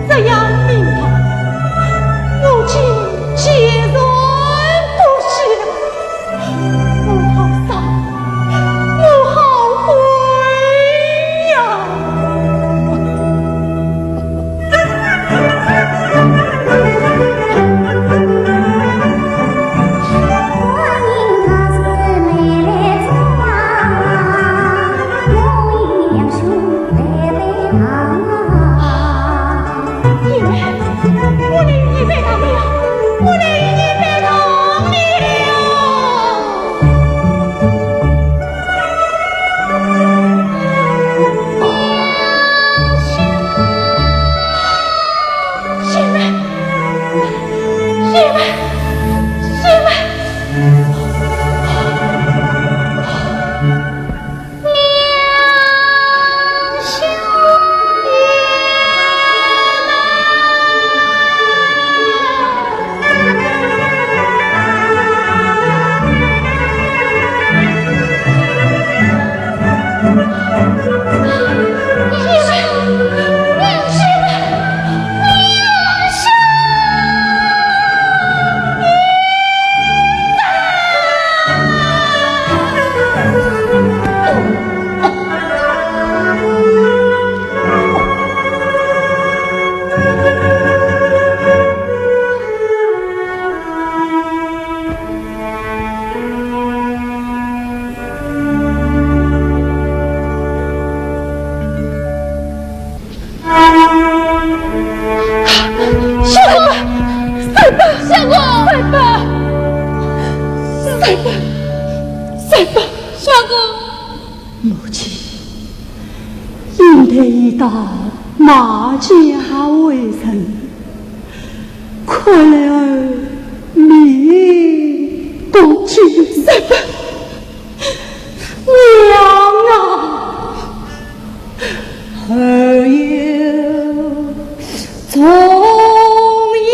这样命啊，母亲千万不许了。 我好伤，我好悔呀！姐妹，我来与你拜堂了，我来与你拜堂了。 相公，相公，相公，相公，相公，相公。母亲，因为一道马家为人， 看来儿命不久。娘啊，儿有忠言。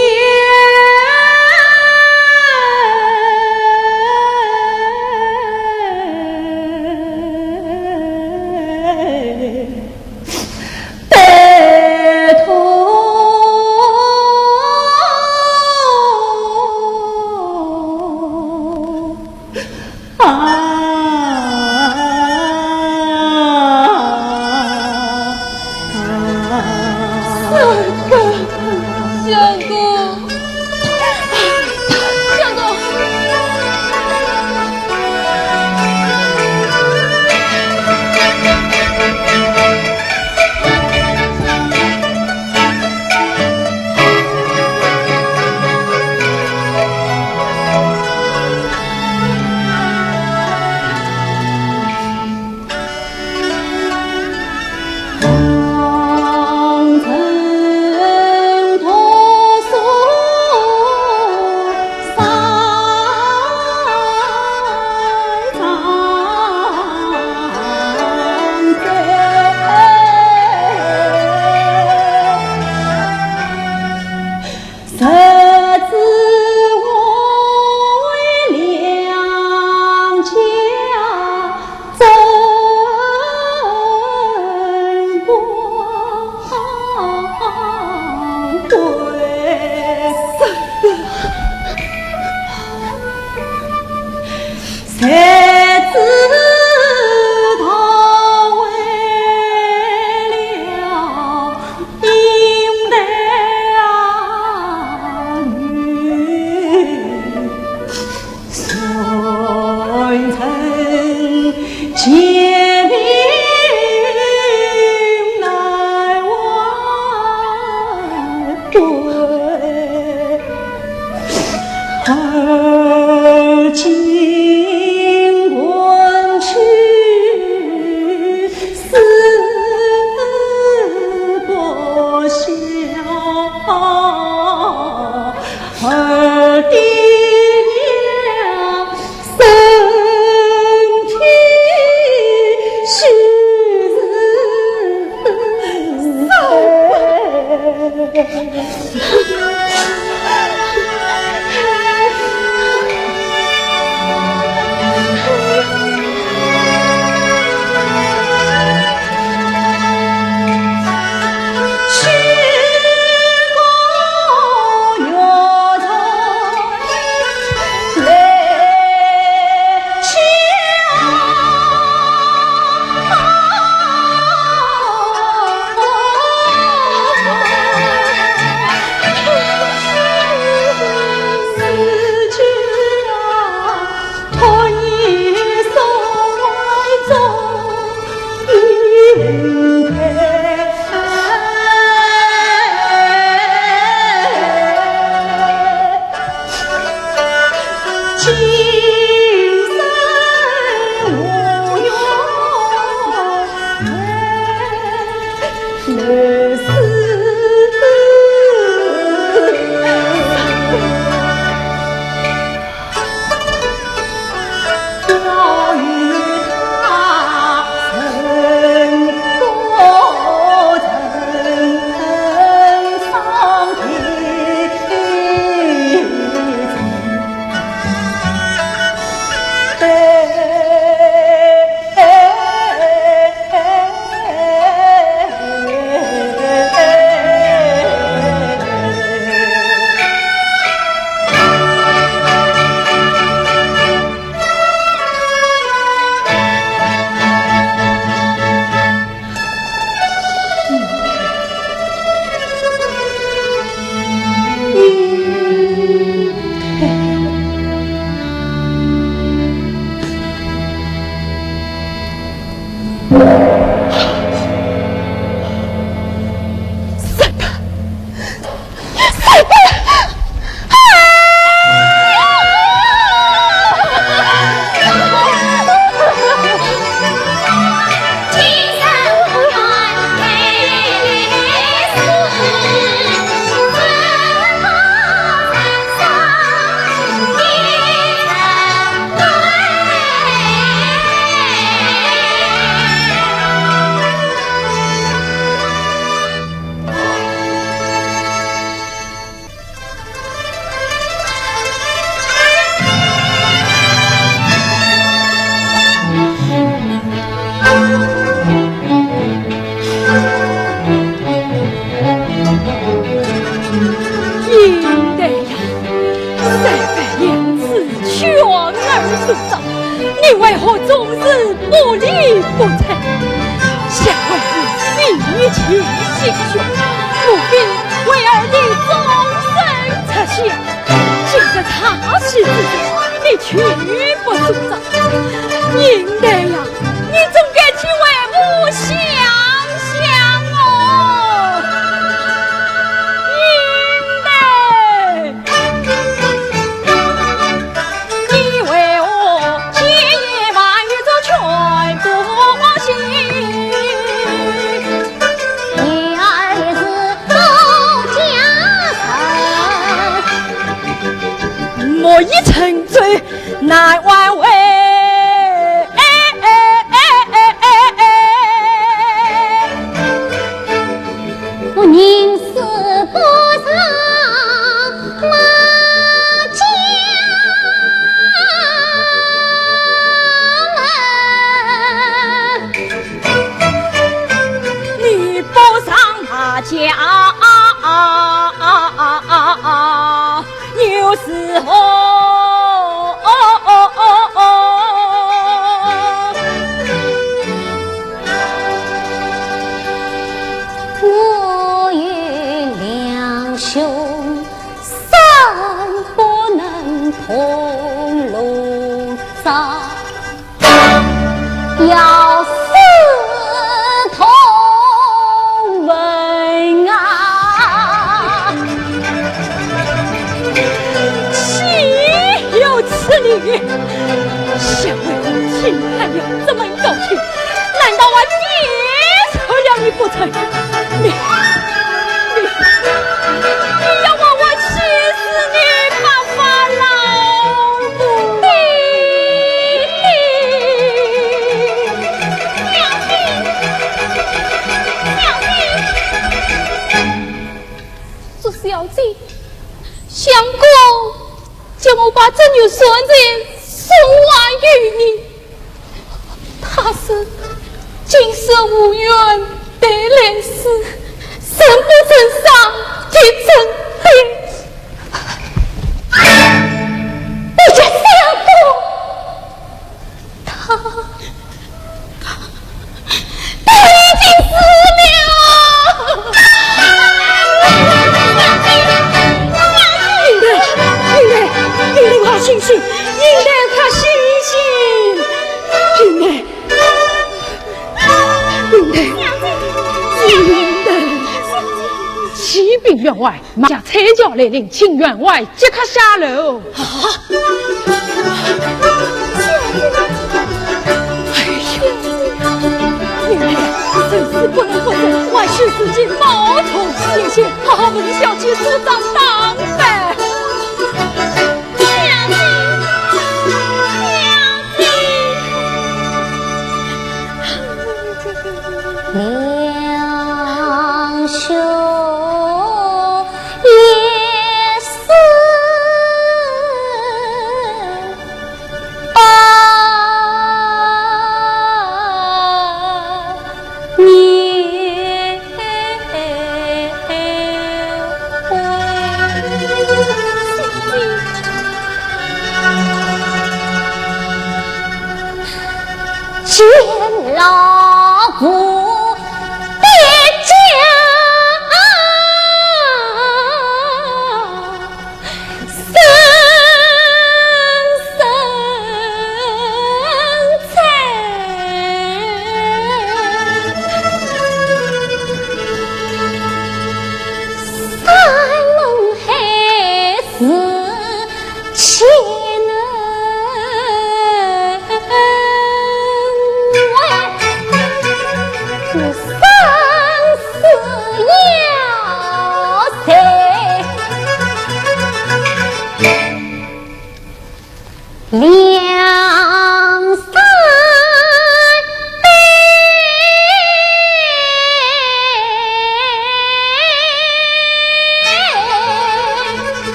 应得呀，三番两次劝儿叔侄，你为何总是不理不睬？想为你心急心凶，莫非为儿的终身着想？ 今日大喜之日，你却不送终，应得呀，你总该替为父想想哦，应得。你为我千言万语都劝不醒，你儿是 莫以沉醉难挽回。我宁死不上马甲。你不上马甲，又是何你还要这么高兴？难道我爹受了你不成？你，你，你要把我气死你吧，法老母！爹爹，小姐，小姐。祝小姐，相公 叫我把这玉簪子送还于你。他说，今生无缘对来世，人不成双，天成地。我家相公，他 他已经死了。云台，云台，云台，快醒醒！云台，快醒醒！云台，云台，云台！启禀员外，马家催轿来临，请员外即刻下楼。 啊！哎呀，云台，人死不能复生，万幸事情冒充，险些好好为小姐梳妆打扮。小姐，小姐。 见老父的家。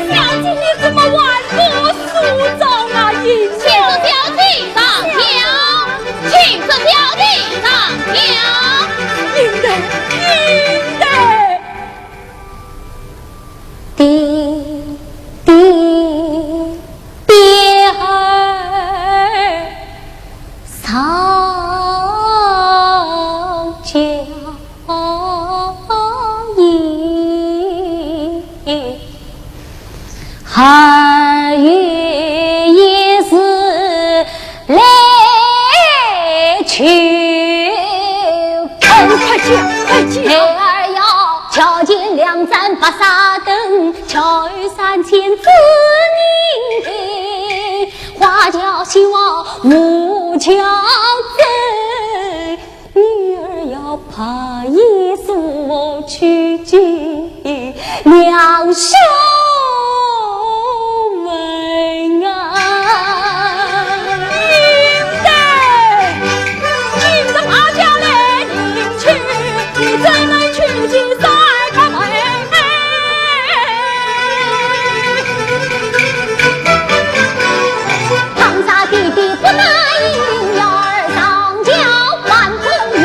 小姐，你怎么还不梳妆啊？请小姐上轿，请小姐上轿。云台，云台。 爹爹，爹儿上轿矣，儿也是来求 快讲，快讲！孩儿要桥前两盏白纱灯，桥后三千紫泥锭，花轿喜旺无桥镇，女儿要白衣素服去见 梁兄们啊。云台，今日把家来迎娶，你怎能娶进三个妹妹？唐家弟弟不答应，女儿上轿还不能。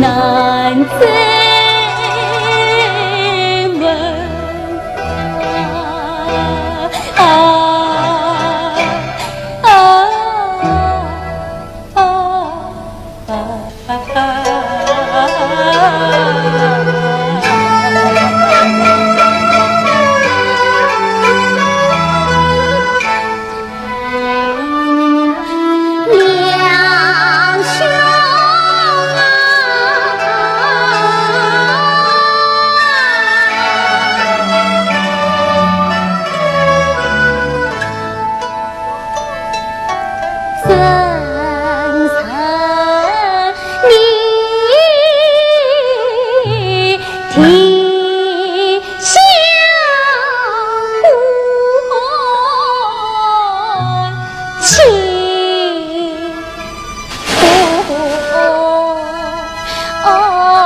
难再问啊啊啊啊！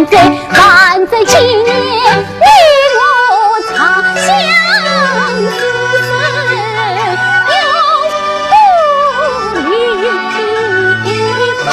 在，还在纪念你我长相思，又不离分。